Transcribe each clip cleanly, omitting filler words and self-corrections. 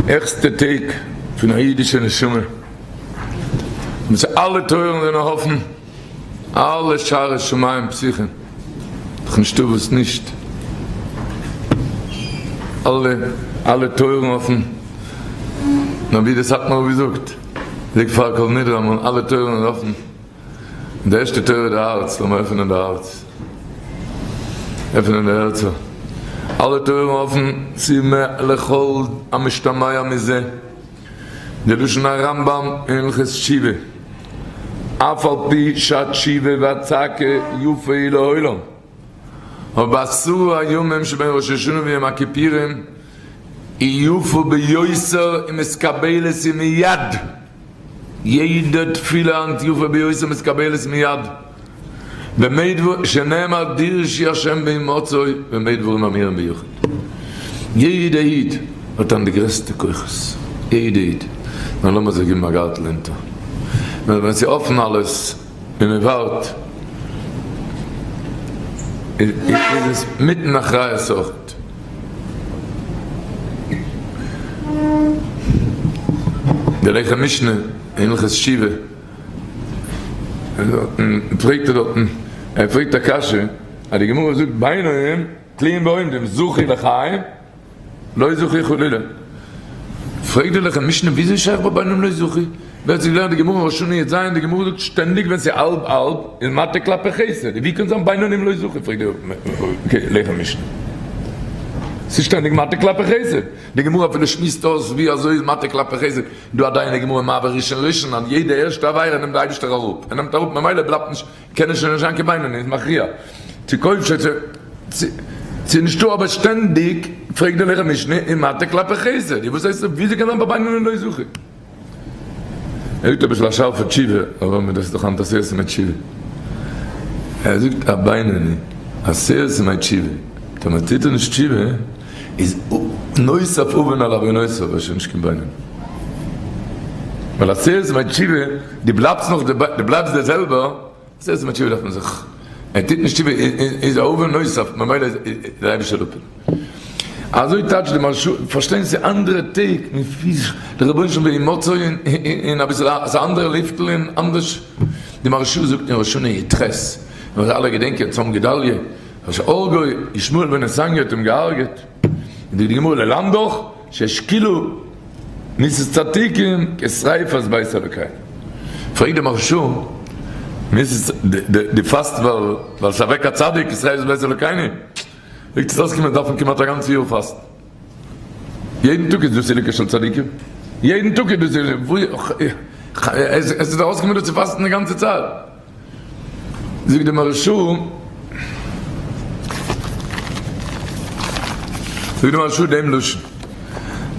העכסטע טעג פון א אידישע נשמה, וואס אלע טויערן זענען אפן, אלע שערי שמים פתוחים, דאך נישטא וואס נישט, אלע אלע טויערן אפן, נאר ווי דער סאטמאר רב געזאגט, זאג פאר כל נדרי אמאל, אלע טויערן זענען אפן. די ערשטע תורה איז די הארץ, לאמיר עפענען די הארץ, עפענען די הערצער, אלע טויערן אפן צו מ לכל המשתמע מזה, די לשון הרמב ם אין הלכות תשובה, אף על פי שהתשובה והצעקה יפה היא לעולם, אבער בעשרה הימים שבין ראש השנה ויום הכיפורים היא יפה ביותר ומתקבלת מיד. יעדע תפילה היינט יפה ביותר מתקבלת מיד, במה דבר שנאמר דרשו השם בהמצאו במה דברים אמורים ביחיד, יעדע איד האט היינט די גרעסטע כוחות, יעדע איד, נאר לאמיר זיך געבן א גארטל אונטער, ווען ס'איז אפן אלעס און מען ווארט איז עס מיטן אחריות אויך. די לחם משנה אין הלכות תשובה פרעגט ער דארטן, ער פרעגט א קשיא אז די גמרא זאגט בינונים תלויים ועומדים זכו לחיים לא זכו חלילה, פרעגט די לחם משנה וויאזוי שייך ביי בינונים לא זכו? ווער ס'האט געלערנט די גמרא ראש השנה יט ז, די גמרא זאגט שטענדיג ווען ס'איז האלב האלב איז מטה כלפי חסד, ווי קען זיין בינונים לא זכו פרעגט די לחם משנה, ס'איז שטענדיג מטה כלפי חסד, די גמרא אפילו שמועסט אויס ווי אזוי איז מטה כלפי חסד, דא עדיין די גמרא מעבר ראשון ראשון אז יעדע ערשטע עבירה נעמט די אייבישטער אראפ, ער נעמט אראפ ממילא בלייבט נישט קען עס שוין נישט זיין קיין בינוני איז מכריע צו כובשו צו צו נישטא אבער שטענדיג פרעגט די לחם משנה איז מטה כלפי חסד, וואס הייסט וויאזוי קען זיין ביי בינוני לא זכו? ער זאגט אביסל א שארפע תשובה, אבער מען דאס איז דאך היינט עשרת ימי תשובה. ער זאגט א בינוני, עשרת ימי תשובה, טאמער טוט ער נישט תשובה, איז נוסף עוון על עוונותיו, ער איז שוין נישט קיין בינוני. ווייל עשרת ימי תשובה, דו בלייבסט נאך, דו בלייבסט דער זעלבער, עשרת ימי תשובה דארף מען זיך, ער טוט נישט תשובה איז א עוון נוסף, ממילא איז דער אייבערשטער אפען. אזוי טייטשט די מהרשא, פארשטיין ס'איז אנדערע טעג, דער רבונו של עולם בהימצאו אין אביסל א ס'איז אנדערע לופטל און אנדערש, די מהרשא זאגט אין ראש השנה י ח, וואס אלע געדענקען צום גדליה, אשר הרגו ישמעאל בן נתניה האט אים געהארגעט, זאגט די גמרא ללמדך שהשקילו מיתת צדיקים כשריפת בית אלוקינו. פרעגט די מהרשא, מיתת די פאסט ווייל ס'איז אוועק א צדיק כשריפת בית אלוקינו? זאגט עס אויסקומען דארף מען כמעט א גאנצע יאר פאסטן. יעדן טאג איז דא סילוקה של צדיקים. יעדן טאג איז דא עס איז ארויסגעקומען דא צו פאסטן די גאנצע צייט. זאגט די מהרשא, זאגט די מהרשא דעם לשון,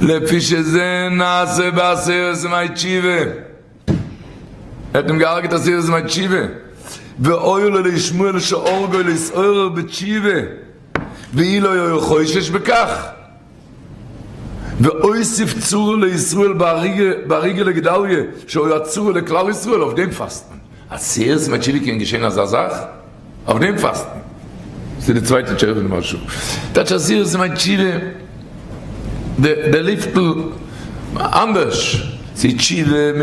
לפי שזה נעשה בעשרת ימי תשובה, ער האט אים געהארגעט עשרת ימי תשובה, ואוי לו לישמעאל שהרגו להתעורר בתשובה, ואילו היה חושש בכך. והוסיף צרה לישראל בהריגה לגדליה שהיה צרה לכלל ישראל, אויף דעם פאסט מען. עשרת ימי תשובה קען געשען אזא זאך? אויף דעם פאסט מען. ס'איז די צווייטע תשובה פון די מהרש"א. טייטש עשרת ימי תשובה, די לופטל אנדערש, ס'איז תשובה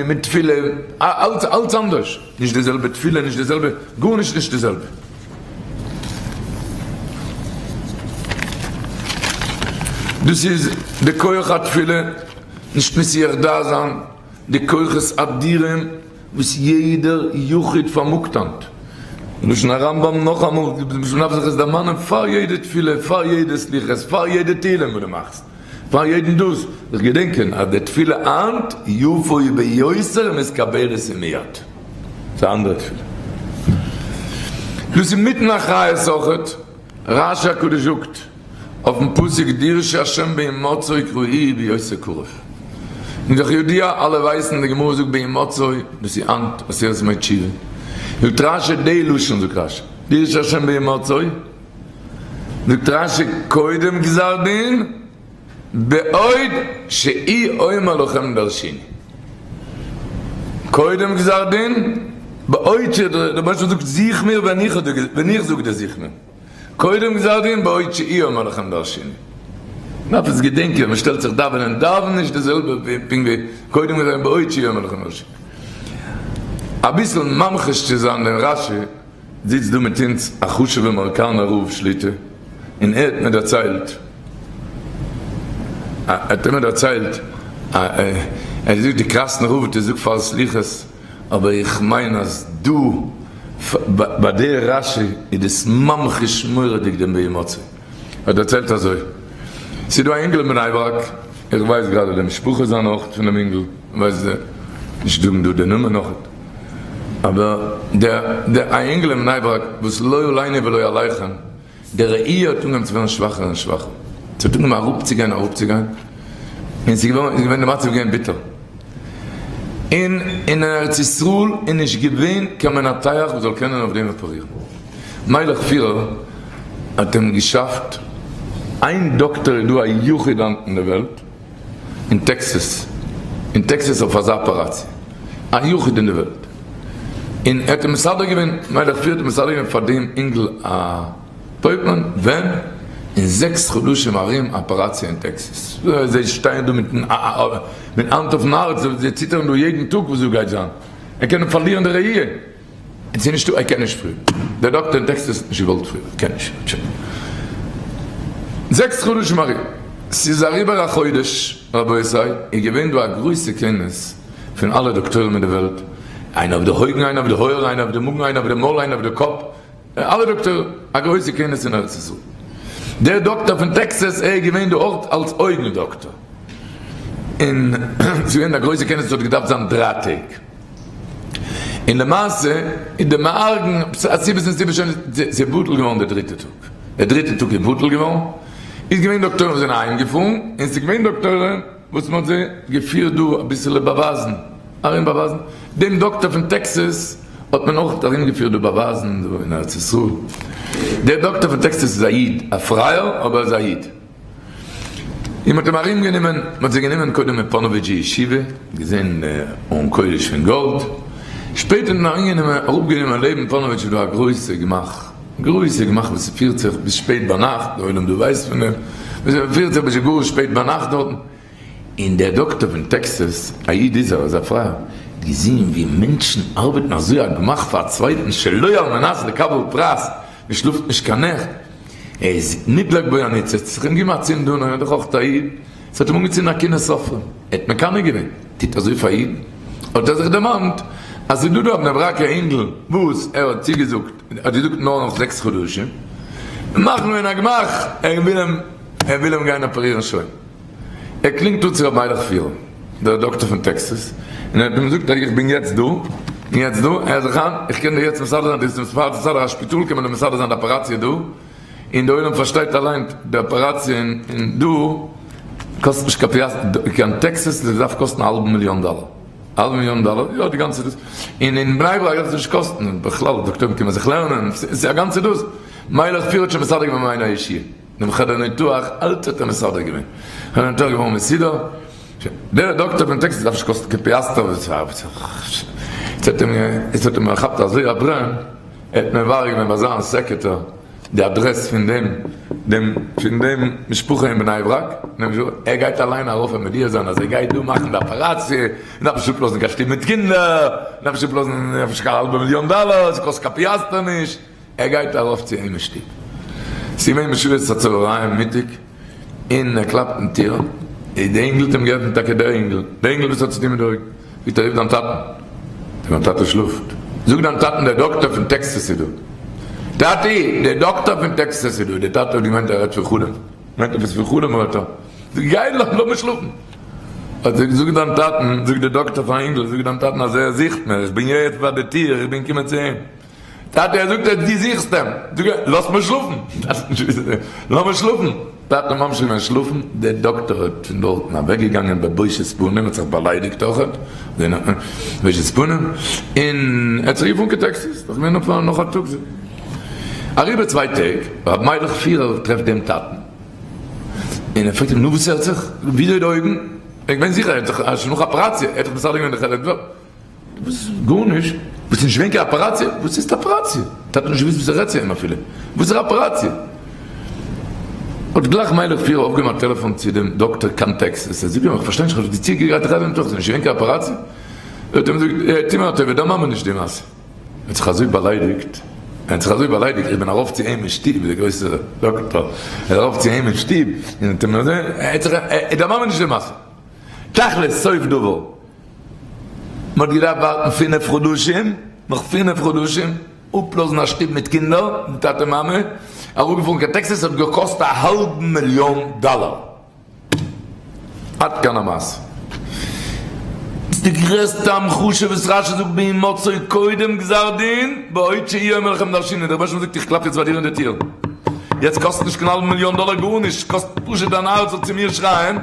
מיט תפילה, אלץ אנדערש, נישט די זעלבע תפילה, נישט די זעלבע, גארנישט נישט די זעלבע. דאס איז די כח התפילה, נישט מסיח דעת זיין די כוחות אדירים וואס יעדער יחיד פארמאגט היינט. לשון הרמב ם נאכאמאל, מען דארף זיך עס דערמאנען פאר יעדע תפילה, פאר יעדע סליחות, פאר יעדע תהילים וואס דו מאכסט, פאר יעדן דאס, זיך געדענקען אז די תפילה היינט יפה היא ביותר ומתקבלת מיד. ס'איז א אנדערע תפילה. דאס איז מיטן אחריות אויכעט. רשי הקדוש זאגט אויפן פסוק דרשו השם בהמצאו קראוהו בהיותו קרוב. און דאך ידוע אלע ווייסן די גמרא זאגט בהמצאו דאס איז היינט עשרת ימי תשובה. זאגט רשי די לשון זאגט רשי דרשו השם בהמצאו זאגט רשי קודם גזר דין בעוד שאי אומר לכם דרשיני. קודם גזר דין, בעוד ש דער רבונו של עולם זאגט זוך מיר ווען איך זאג דיר זוך מיר. קודם גזר דין בעוד שאי אומר לכם דרשיני. מ'דארף עס געדענקען ווען מ'שטעלט זיך דאווענען, דאווען נישט די זעלבע פונקט ווי קודם גזר דין בעוד שאי אומר לכם דרשיני. אביסל ממחיש צו זיין דעם רשי, זיצט דא מיט אונז א חשוב'ער מארקאנער רב שליטא, און ער האט מיר דערציילט, ער האט מיר דערציילט, ער האט געזאגט די קראסנער רב האט געזאגט פאר סליחות, אבער איך מיין אז דא ביי די רשי איז דאס ממחיש מורא'דיג דעם בהימצאו. ער האט דערציילט אזוי, ס'איז דא א אינגל אין בני ברק, איך ווייס גראדע די משפחה זיינע אויך פונעם אינגל, ווייס נישט זאגן דא די נאמען אויך, אבער דער א אינגל אין בני ברק וואס לא עלינו ולא עליכם, די ראי' האט אנגעהויבן צו ווערן שוואכער און שוואכער, ס'האט אנגעהויבן אראפצוגיין אראפצוגיין, און ס'איז געווארן, איז געווען די מצב איז געווען ביטער, און אין ארץ ישראל איז נישט געווען קיין מנתח וואס זאל קענען אויף דעם אפערירן, מיילעך פירער האט אים געשאפט, איין דאקטער איז דא א יחיד היינט אין די וועלט, אין טעקסעס, אין טעקסעס אויף אזא אפעראציע, א יחיד אין די וועלט, און ער האט אים מסדר געווען, מיילעך פירער האט אים מסדר געווען פאר דעם אינגל א אפוינטמענט, ווען? אין זעקס חדשים ארום אפעראציע אין טעקסעס, זיי שטייען דא מיטן האנט אויפן הארץ, זיי ציטערן דא יעדן טאג וואס דא גייט זיין, ער קען פארלירן די ראי'. און ס'איז נישטא, ער קען נישט פריער. דער דאקטער אין טעקסעס האט נישט געוואלט פריער, ער קען נישט. זעקס חדשים ארום, ס'איז אריבער א חודש, רבותי, איז געווען דא א גרויסע כינוס פון אלע דאקטוירים אין די וועלט, איינער אויף די אויגן, איינער אויף די אויער, איינער אויף די מאגן, איינער אויף די מויל, איינער אויף די קאפ, אלע דאקטוירים, א גרויסע כינוס אין ארץ ישראל. דער דאקטער פון טעקסעס, ער איז געווען דא אויך אלס אויגן דאקטער. און ס'איז געווען א גרויסע כינוס, ס'האט געדארפט זיין דריי טעג. און למעשה איז די מארגן סיבות און סיבות שוין ס'איז בטל געווארן די דריטע טאג, די דריטע טאג איז בטל געווארן, איז געווען דאקטוירים וואס זענען אהיים געפארן, און ס'איז געווען דאקטוירים וואס מ'האט זיי געפירט דא אביסעלע באווייזן, ארום באווייזן, דעם דאקטער פון טעקסעס האט מען אויך ארום געפירט דא באווייזן דא אין ארץ ישראל, דער דאקטער פון טעקסעס איז א איד, א פרייער אבער איז א איד. און מ'האט אים ארום גענומען, מ'האט זיי גענומען קודם אין פאנאוויטשע ישיבה, געזען ארון קודש פון גאלד, שפעטער האט מען ארום גענומען, אראפ גענומען לעבן פאנאוויטש איז דא א גרויסע גמח, גרויסע גמח וואס ס'פירט זיך ביז שפעט ביינאכט, די עולם דא ווייסט פון דעם, וואס פירט זיך ביז גאר שפעט ביינאכט דארטן, און דער דאקטער פון טעקסעס, א איד איז ער, איז א פרייער, האט געזען ווי מענטשן ארבעטן אזוי א גמח פאר א צווייטן שלא על מנת לקבל פרס, מ'שלאפט נישט קיין נעכט, ער איז נדלק בו הניצוץ, זיך אים געבן א צינד אן, ער איז דאך אויך א איד, עס האט אים אנגעצינדן א קנאת סופרים, ער האט מקנא געווען, טוט אזוי פאר אידן, האט ער זיך דערמאנט אז ס'איז דא דא א בני ברק'ער אינגל וואס ער האט צוגעזאגט, ער האט געזאגט נאר נאך זעקס חדשים, מאכן מיר א גמח, ער וויל אים, ער וויל אים גיין אפערירן שוין. ער קלינגט אן צו ר' מיילעך פירער, דער דאקטער פון טעקסעס, און ער האט אים געזאגט אז איך בין יעצט דא, און יעצט דא, הער זיך איין, איך קען דיר יעצט מסדר זיין, דו ביסט מסדר א שפיטאל, קען מען דיר מסדר זיין די אפעראציע דא, און די עולם פארשטייט אליין די אפעראציע אין דא קאסט נישט קיין פיאסטער, קיין טעקסעס דאס דארף קאסטן א האלבן מיליאן דאלער, א האלבן מיליאן דאלער, יא די גאנצע דאס, און אין בני ברק דארף עס נישט קאסטן, בכלל דאקטוירים קומען זיך לערנען, ס'איז א גאנצע דאס, מיילעך פירער האט שוין מסדר געווען מיין אישי. דעם חדר ניתוח אלץ האט ער מסדר געווען. חדר ניתוח געווארן מסודר. דער דאקטער פון טעקסעס דארף נישט קאסטן קיין פיאסטער. יעצט האט אים יעצט האט אים געכאפט אזוי א ברען, ער האט מברר געווען ביי זיין סעקערטער די אדרעס פון דעם דעם פון דעם משפחה אין בני ברק, ער גייט אליין ארויף אים מודיע זיין אז ער גייט דא מאכן די אפעראציע, מען דארף נישט אפלאזן קיין שטוב מיט קינדער, מען דארף נישט אפלאזן נישט קיין האלבע מיליאן דאלער, ס'קאסט קיין פיאסטער נישט. ער גייט ארויף צו אים אין שטוב, ס'איז געווען בשעות הצהריים מיטאג, און ער קלאפט אין טיר, און די אינגל האט אים געעפנט, טאקע דער אינגל, דער אינגל וואס האט צוטון מיט די אויגן, זאגט ער, רוף דיין טאטן, זאגט מיין טאטע שלאפט, זאג דיין טאטן דער דאקטער פון טעקסעס איז דא, טאטי, דער דאקטער פון טעקסעס איז דא, דער טאטע האט געמיינט ער רעדט פון חלום, מיינט עפעס פון חלום רעדט ער, זאגט גיי לאמיר שלאפן, האט ער געזאגט זאג דיין טאטן, זאגט דער דאקטער פארן אינגל, זאג דיין טאטן אז ער זוכט מיר, איך בין יעצט ביי די טיר, איך בין געקומען צו אים. טאטע ער זאגט אז דו זוכסט אים, זאג ער לאז מיר שלאפן, לאז מיר שלאפן, טאטע ממשיך געווען שלאפן, דער דאקטער האט פון דארטן אוועק געגאנגען בבושת פנים, האט זיך באליידיגט אויכעט, בושת פנים, און ער האט זיך געפארן קיין טעקסעס, דאך געווען אפאר נאך א טאג, אריבער צוויי טעג, ר' מיילעך פירער טרעפט דעם טאטן, און ער פרעגט אים נו וואס הערט זיך, וויאזוי די אויגן, ער איז געווען זיכער ער האט זיך שוין נאך אפעראציע, ער האט דאך מסדר געווען די חלק. וואס? גארנישט. וואס איז נישט געווען קיין אפעראציע? וואס הייסט אפעראציע? טאטע האט נישט געוואוסט וואס ער רעדט צו אים אפילו. וואסערע אפעראציע? האט גלייך מיילעך פירער אויפגעהויבן א טעלעפאן צו דעם דאקטער קיין טעקסעס, ער זאגט אים איך פארשטיי נישט, איך האב דיר צוגעגרייט רעדן מיט אייך, ס'איז נישט געווען קיין אפעראציע? ער האט אים געזאגט, טו מיר א טובה, דערמאן מיר נישט די מעשה. ער האט זיך אזוי באליידיגט, ער האט זיך אזוי באליידיגט, איך בין ארויף צו אים אין שטוב, דער גרויסער דאקטאר איז ארויף צו אים אין שטוב, און האט אים אזוי, ער האט זיך, דערמאן מיר נישט די מעשה. תכלית, סוף דבר. מען האט געדארפט ווארטן פינף חדשים, נאך פינף חדשים, אפלאזן א שטוב מיט קינדער, מיט טאטע מאמע, אראפגעפארן קיין טעקסעס האט געקאסט א האלבן מיליאן דאלער. עד כאן המעשה. דאס איז די גרעסטע המחשה וואס רשי זאגט בהמצאו קודם גזר דין, בעוד שהוא אומר לכם דרשיני, דער רבש"ע זאגט איך קלאפ יעצט ביי דיר אין די טיר, יעצט קאסט נישט קיין האלבן מיליאן דאלער גארנישט, קאסט פשוט דיין הארץ זאל צו מיר שרייען,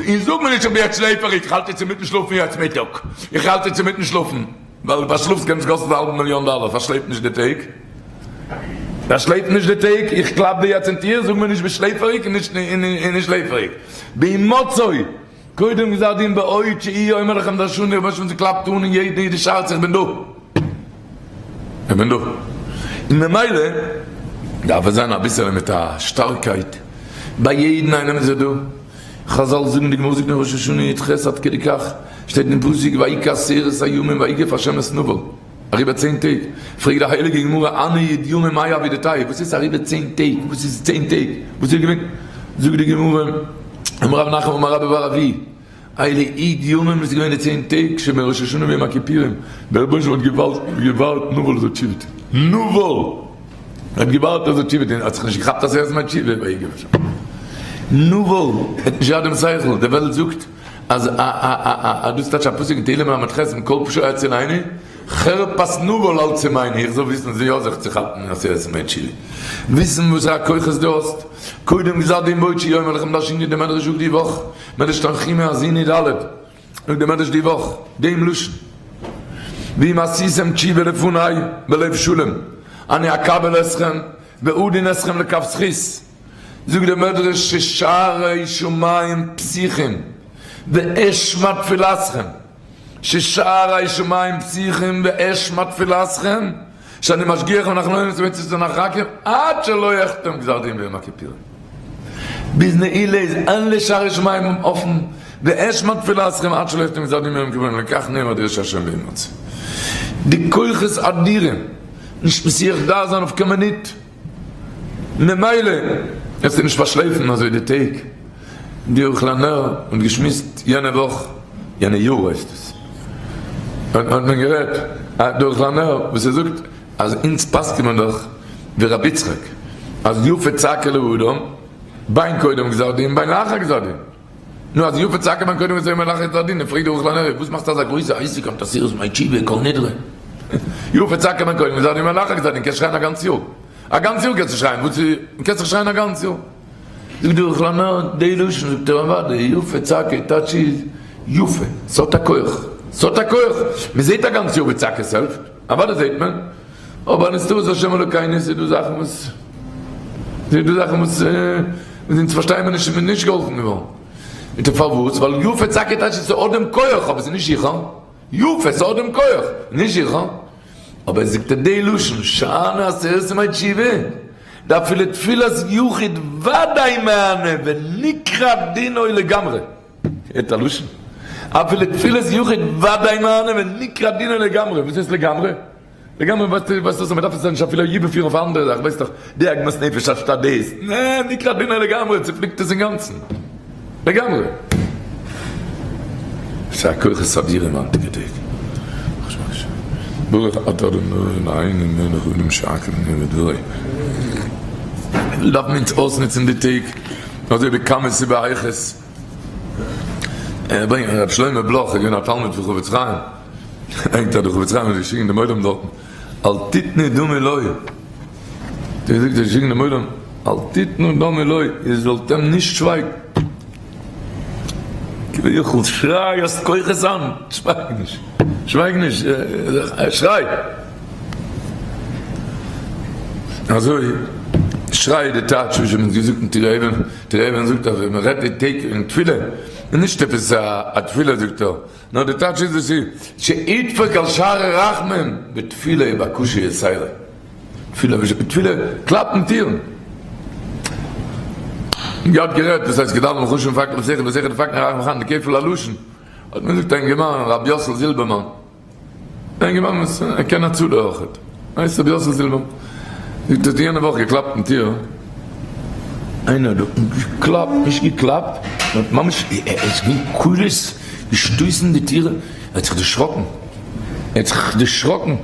און זאג מיר נישט איך בין יעצט שלעפעריג, איך האלט יעצט אינמיטן שלאפן יעצט מיטאג, איך האלט יעצט אינמיטן שלאפן, ווייל פארשלאפסט קען נישט קאסטן א האלבן מיליאן דאלער, פארשלעפ נישט די טעג, פארשלעפ נישט די טעג, איך קלאפ דיר יעצט אין טיר, זאג מיר נישט ביסט שלעפעריג און נישט שלעפעריג, בהמצאו קודם גזר דין בעוד שהוא אומר לכם דרשוני, רבונו של עולם ס'קלאפט אן אין יעדן אידיש הארץ איך בין דא, איך בין דא, און ממילא דארף עס זיין אביסעלע מיט א שטארקייט, ביי יעדן איינעם איז ער דא, חזל זאגן די גמרא זאגט אין ראש השנה י"ח עד כדי כך, שטייט אין פסוק ויהי כעשרת הימים ויגף השם את נבל, אריבער צען טעג, פרעגט די הייליגע גמרא הני י' ימים מאי עבידתייהו, וואס איז אריבער צען טעג, וואס איז צען טעג, וואס איז געווען, זאגט די גמרא, אמר רב נחמן אמר רבה בר אבוה, אלו י' ימים איז געווען די צען טעג שבין ראש השנה ויום הכיפורים, דער רבונו של עולם האט געוואלט געווארט נבל זאל תשובה טון, נבל האט געווארט ער זאל תשובה טון, האט זיך נישט געכאפט אז ער איז מיין תשובה, ויגף השם, נבל האט נישט געהאט דעם שכל, די וועלט זאגט אז א א א א דאס טייטש א פסוק אין תהילים ל"ח מכל פשעי הצילני חרפת נבל אל תשימני, איך זאל וויסן זי יא זיך צו כאפן אז ער איז מיין תשובה, וויסן וואסערע כוחות דו האסט, קודם גזר דין בעוד שיום עליכם להשינוי די מדרש זאגט די וואך, מדרש תנחומא האזיני ד', זאגט די מדרש די וואך דעם לשון, ואם עשיתם תשובה לפני בלב שלם אני אקבל אתכם ואדין אתכם לכף זכות, זאגט די מדרש ששערי שמים פתוחים ואשמע תפילתכם, ששערי שמים פתוחים ואשמע תפילתכם, שאני משגיח ואנחנו לא נמצאים אצל עד שלא יחתם גזר דין ביום הכיפורים. ביז נעילה איז אלע שערי שמים אפן, ואשמע תפילתכם עד שלא יחתם גזר דין ביום הכיפורים, לכך נאמר דרשו השם בהימצאו. די כוחות אדירים, נישט מסיח דעת זיין אויף קיין מינוט, ממילא וועסטו נישט פארשלעפן אזוי די טעג. די ערוך לנר האט געשמועסט יענע וואך, יענע יאר הייסט עס, האט מען גערעדט די ערוך לנר וואס ער זאגט אז אונז פסק'ען מיר דאך ווי רבי יצחק אז יפה צעקה לאדם בין קודם גזר דין בין לאחר גזר דין. נו אז יפה צעקה בין קודם גזר דין בין לאחר גזר דין, פרעגט די ערוך לנר וואס מאכסטו אזא גרויסע עסק אויף עשרת ימי תשובה כל נדרי? יפה צעקה בין קודם גזר דין בין לאחר גזר דין קענסט שרייען א גאנץ יאר, א גאנץ יאר קענסטו שרייען, וואס איז, קענסט דאך שרייען א גאנץ יאר. זאגט די ערוך לנר די לשון זאגט ער אוודאי יפה צעקה טייטש איז יפה ס'האט א כח ס'האט א כח מ'זעהט א גאנץ יאר ווי צעקות העלפט אוודאי זעהט מען אבער נסתרות השם אלוקינו ס'איז דא זאכן וואס ס'איז דא זאכן וואס אונז פארשטייען מיר נישט און מ'איז נישט געהאלפן געווארן מיט פארוואס ווייל יפה צעקה טייטש איז ס'האט דעם כח אבער ס'איז נישט זיכער יפה ס'האט דעם כח נישט זיכער אבער זאגט ער די לשון שאני עשרת ימי תשובה דאפילו תפילת יחיד ודאי מהנה ונקרע דינו לגמרי. הערט א לשון. אפילו תפילת יחיד ודאי מהנה ונקרע דינו לגמרי. וואס הייסט לגמרי? לגמרי ווייסט ווייסט אז מ'דארף עס נישט אפילו איבערפירן אויף א אנדערע זאך, ווייסט דאך די עגמת נפש אנשטאט דאס. נע, נקרע דינו לגמרי, צופליקט עס אינגאנצן. לגמרי. ס'איז א כוחות אדירים היינטיגע טעג. ברוך אתה אדוני אלוהינו מלך העולם שהכל נהיה בדברו. דארף מען אונז אויסנוצן די טעג אזוי בכמות ובאיכות. ער ברענגט רבי שלמה בלוך איז געווען א תלמיד פון חפץ חיים. ברענגט אז די חפץ חיים האט געשריגן דעם עולם דארטן אל תתנו דמי לו. האט ער געזאגט זיי שיקן דעם עולם אל תתנו דמי לו, איר זאלט אים נישט שווייגן. כביכול שריי האסט כוחות היינט, שווייג נישט, שווייג נישט, שריי. אזוי שריי די טייטש וואס מען האט געזאגט אין תראה אבן, תראה אבן זאגט אז ווען מען רעדט די טעג אין תפילה. איז נישט עפעס א תפילה זאגט ער, נאר די טייטש איז דאס איז שידפוק על שערי רחמים בתפילה ובקשה יתירה, תפילה בתפילה קלאפן טירן. געהאט גערעדט דאס הייסט געדאווענט חשוב'ן פאקן ושכל ושכל דפקן רחמים חיים די כפל הלשון האט מיר געזאגט א אינגערמאן רבי יאסל זילבערמאן. א אינגערמאן וואס ער קען הצלה אויכעט, הייסט רבי יוסל זילבער, זאגט ער האט יענע וואך געקלאפט אין טיר, איינער האט דארטן געקלאפט, נישט געקלאפט, נאר האט ממש עס איז געווען קולות, געשטויסן די טיר, ער האט זיך דערשראקן, ער האט זיך דערשראקן,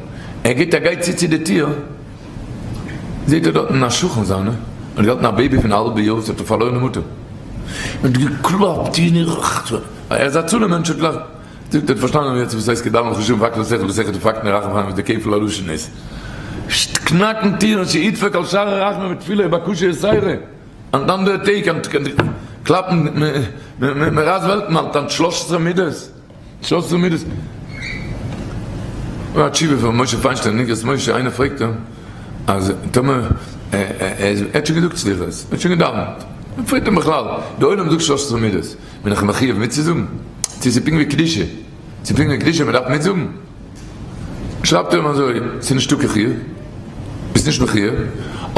ער גייט ער גייט צו צו די טיר, זעט ער דארטן א שכן זיינע, האט געהאלטן א baby פון א האלבע יאר וואס האט פארלוירן די מוטער, און האט געקלאפט, ער איז א הצלה מענטש האט גלייך. זאגט ער האט פארשטאנען יעצט וואס הייסט כדלים חשובים פאקט לשכל ושכל דפקנו רחם חיים וואס די כפל הלשון איז. קנאקן טירן שידפוק על שערי רחמים בתפילה ובקשה יתירה אנט אנדערע טעג אנט קלאפן מ'רייסט וועלטן אנט אנט שלש עשרה מידות שלש עשרה מידות. א תשובה פון משה פיינשטיין אין אגרות משה איינער פרעגט אים אז טאמער ער האט שוין געזאגט סליחות ער האט שוין געדאווענט פרעגט אים בכלל די עולם זאגט שלש עשרה מידות בין איך מחיוב מיטצוזאגן? צו ס'איז פונקט ווי קדושה? ס'איז פונקט ווי קדושה מ'דארף מיטזאגן? שרייבט ער אים אזוי, ס'איז נישטא קיין חיוב, ביסט נישט מחיוב,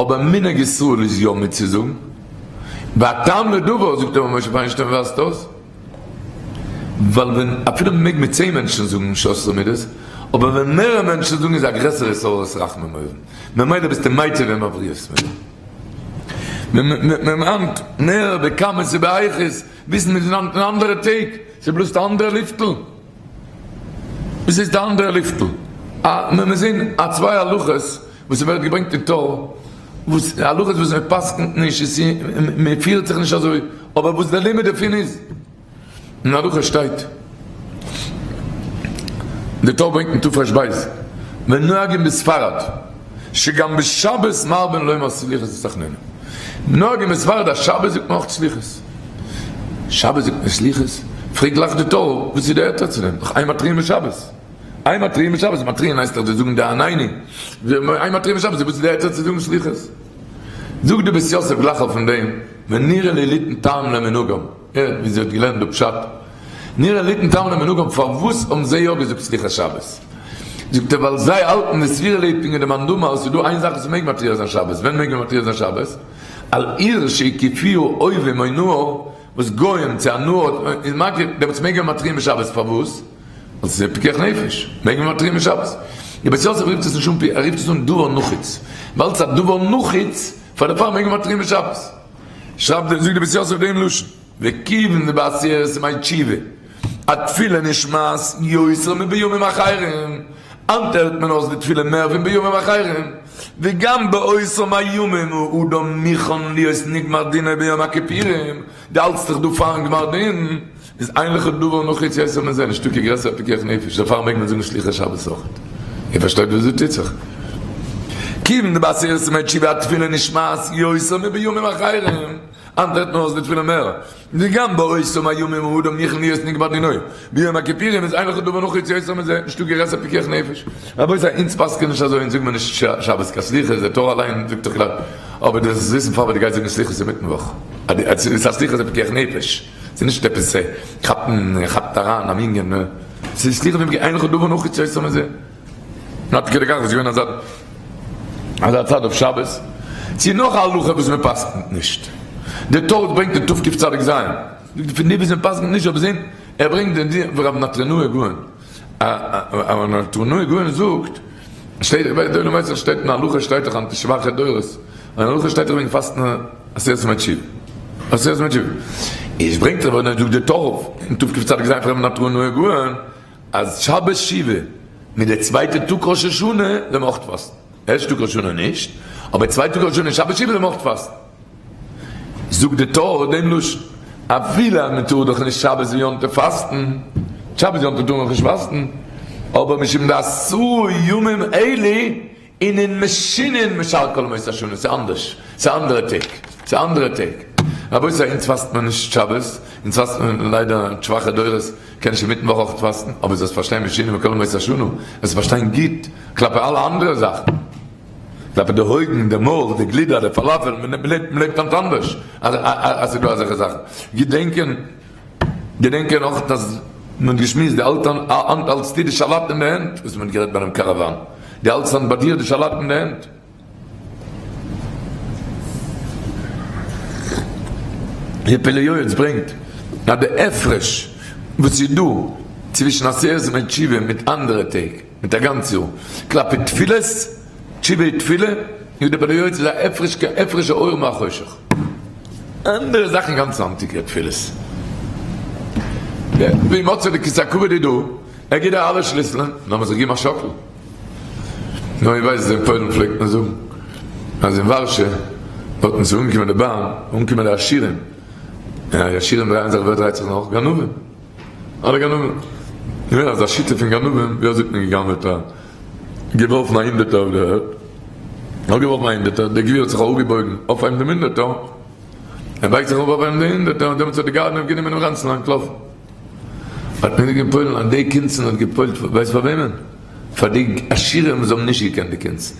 אבער מנהג ישראל איז יא מיטצוזאגן. והטעם לדבר, זאגט רבי משה פיינשטיין ווייזט אויס, ווייל ווען אפילו מ'מעג מיט צען מענטשן זאגן שלש עשרה מידות, אבער ווען מערער מענטשן זאגן איז א גרעסערע התעוררות רחמים אויבן, ממילא ביסטו מיטיב עם הבריות מיט דעם. מ'מיינט מער בכמות ובאיכות. וויסן מיר זענען אין אנדערע טעג, ס'בלאזט א אנדערע לופטל. וואס איז די אנדערע לופטל? א מיר זעהן א צוויי הלכות וואס ס'ווערט געברענגט אין טור, וואס הלכות וואס מען פסק'נט נישט, עס איז מען פירט זיך נישט אזוי, אבער וואס דער לימוד דערפון איז, אין הלכה שטייט, די טור ברענגט אין תר"ב, ונוהגין בספרד. שגם בשבת מרבין לומר סליחות ותחנונים. נוהגין בספרד אז שבת זאגט מען אויך סליחות. שבת זאגט מען סליחות? פרעגט גלייך די טור וואס איז די היתר צו דעם? דאך אין מתריעין בשבת. אין מתריעין בשבת, מתריעין הייסט דאך די זאגן די עננו. אין מתריעין בשבת, וואס איז די היתר צו זאגן סליחות? זאגט די בית יוסף גלייך אויפן דעם, ונראה לי ליתן טעם למנהגם. הערט ווי זי האט געלערנט דא פשט. נראה ליתן טעם למנהגם פארוואס האבן זיי יא געזאגט סליחות שבת? זאגט ער ווייל זיי האלטן די סבירא ליה פונקט ווי די מאן דאמר אז ס'איז דא איין זאך וואס מ'מעג מתריע זיין שבת, ווען מעג מען מתריע זיין שבת? על עיר שהקיפוה אויבים או נהר וואס גוים צו א נהר איז מקיף דעמאלטס מעג מען מתריע בשבת פארוואס? ווייל ס'איז פיקוח נפש מעג מען מתריע בשבת. די בית יוסף רופט עס נישט אן פי ער רופט עס אן דבר נחוץ ווייל ס'איז א דבר נחוץ פאר דערפאר מעג מען מתריע בשבת. שרייבט זאגט די בית יוסף דעם לשון. וכיוון דבעשרת ימי תשובה התפילה נשמעת יותר מבימים אחרים, היינט הערט מען אויס די תפילה מער פון בימים אחרים, וגם באותם הימים הוא אדם מוכן להיות נגמר דינו ביום הכיפורים, דו האלטסט דיך דא פארן גמר דין, איז אין לך דבר נחוץ יותר מזה, נישטא קיין גרעסערע פיקוח נפש, דערפאר מעג מען זאגן סליחות שבת אויכעט. איר פארשטייט וואס דא טוט זיך? כיוון דבעשרת ימי תשובה התפילה נשמעת יותר מבימים אחרים. היינט רעדט מען אויס די תפילה מער, וגם באותם הימים האדם מוכן להיות נגמר דינו, ביום הכיפורים איז אין לך דבר נחוץ יותר מזה, נישטא גרעסער פיקוח נפש. רבותי אונז פסק'ען נישט אזוי, אונז זאגן מיר נישט שבת קיין סליחות, דער טור אליין זאגט דאך קלאר, אבער דו זאלסט וויסן פאר ווען דו גייסט זאגן סליחות אינמיטן וואך, אז ס'איז א סליחות איז פיקוח נפש, ס'איז נישט עפעס כאפן כאפט אריין א מנין, ס'איז סליחות אין לך דבר נחוץ יותר מזה. עד כדי כך וואס איז געווען אזא אזא צד אויף שבת, צו נאך א הלכה וואס מען פסק'נט נישט, די טור ברענגט אין תקצ"ז, זאגט פון די וואס מען פסק'נט נישט אבער זעהן ער ברענגט די די רב נטרונאי גאון, רב נטרונאי גאון זאגט, שטייט דאך ביי די עולם שטייט אין הלכה שטייט דאך אנטי שוואכע דורות, אין הלכה שטייט דאך וועגן פאסטן עשרת ימי תשובה, עשרת ימי תשובה, איז ברענגט ער זאגט די טור אין תקצ"ז פון רב נטרונאי גאון, אז שבת שובה מיט די צווייטע טאג ראש השנה זאל מען אויך פאסטן, ערשטע טאג ראש השנה נישט, אבער צווייטע טאג ראש השנה שבת שובה זאל מען אויך פאסטן. זאגט די טור דעם לשון, אפילו אז מען טאר דאך נישט שבת ויום טוב פאסטן, שבת ויום טוב טאר מען דאך נישט פאסטן, אבער משום דעשרה ימים אלו אינון משונין משאר כל ימות השנה, ס'איז אנדערש, ס'איז אנדערע טעג, ס'איז אנדערע טעג. רבותי אונז פאסט מען נישט שבת, אונז פאסט מען ליידער שוואכע דורות קען נישט אינמיטן וואך אויך פאסטן, אבער זאלסט פארשטיין משונין מכל ימות השנה, זאלסט פארשטיין גוט כלפי אלע אנדערע זאכן, כלפי די אויגן, די מויל, די גלידער, די פאלאפעל, מען לעבט היינט אנדערש אז ס'איז דא אזעלכע זאכן, געדענקען. געדענקען אויך אז מען האט געשמועסט די האלט היינט האלטסטו די שאלאט אין די הענט וואס מען האט גערעדט ביי דעם קאראוואן, די האלטסט היינט ביי דיר די שאלאט אין די הענט. די פלא יועץ ברענגט אז די הפרש וואס איז דא צווישן עשרת ימי תשובה מיט אנדערע טעג מיט א גאנץ יאר כלפי תפילות, תשובה איז תפילה, זאגט די פלא יועץ איז א הפרש כהפרש האור מהחושך. אנדערע זאכן אינגאנצן היינטיגע תפילות. ווי מצא די כסא הכבוד איז דא, ער גיט דיר אלע שליסלען, לאמיר זיך געבן א שאקל. נו איר ווייסט אין פוילן פלעגט מען זאגן אז אין ווארשע דארטן ס'איז אנגעקומען די באן, אנגעקומען די עשירים, און די עשירים דרייען זיך ווער דרייט זיך נאך? גנבים! אלע גנבים! געווען אזא שיטה פון גנבים, ווי אזוי האט מען גע'גנב'עט א געווארפן א הונדערטער אויף די ערד, אראפגעווארפן א הונדערטער, דער גביר האט זיך אראפגעבויגן אויפהייבן דעם הונדערטער, ער בייגט זיך אראפ אויפהייבן די הונדערטער, און דעמאלטס האט די גנב גענומען דעם רענצל און אנטלאפן. האט מען געזאגט אין פוילן אז די קונצן האט געפועלט ווייסט פאר וועמען? פאר די עשירים וואס האבן נישט געקענט די קונצן.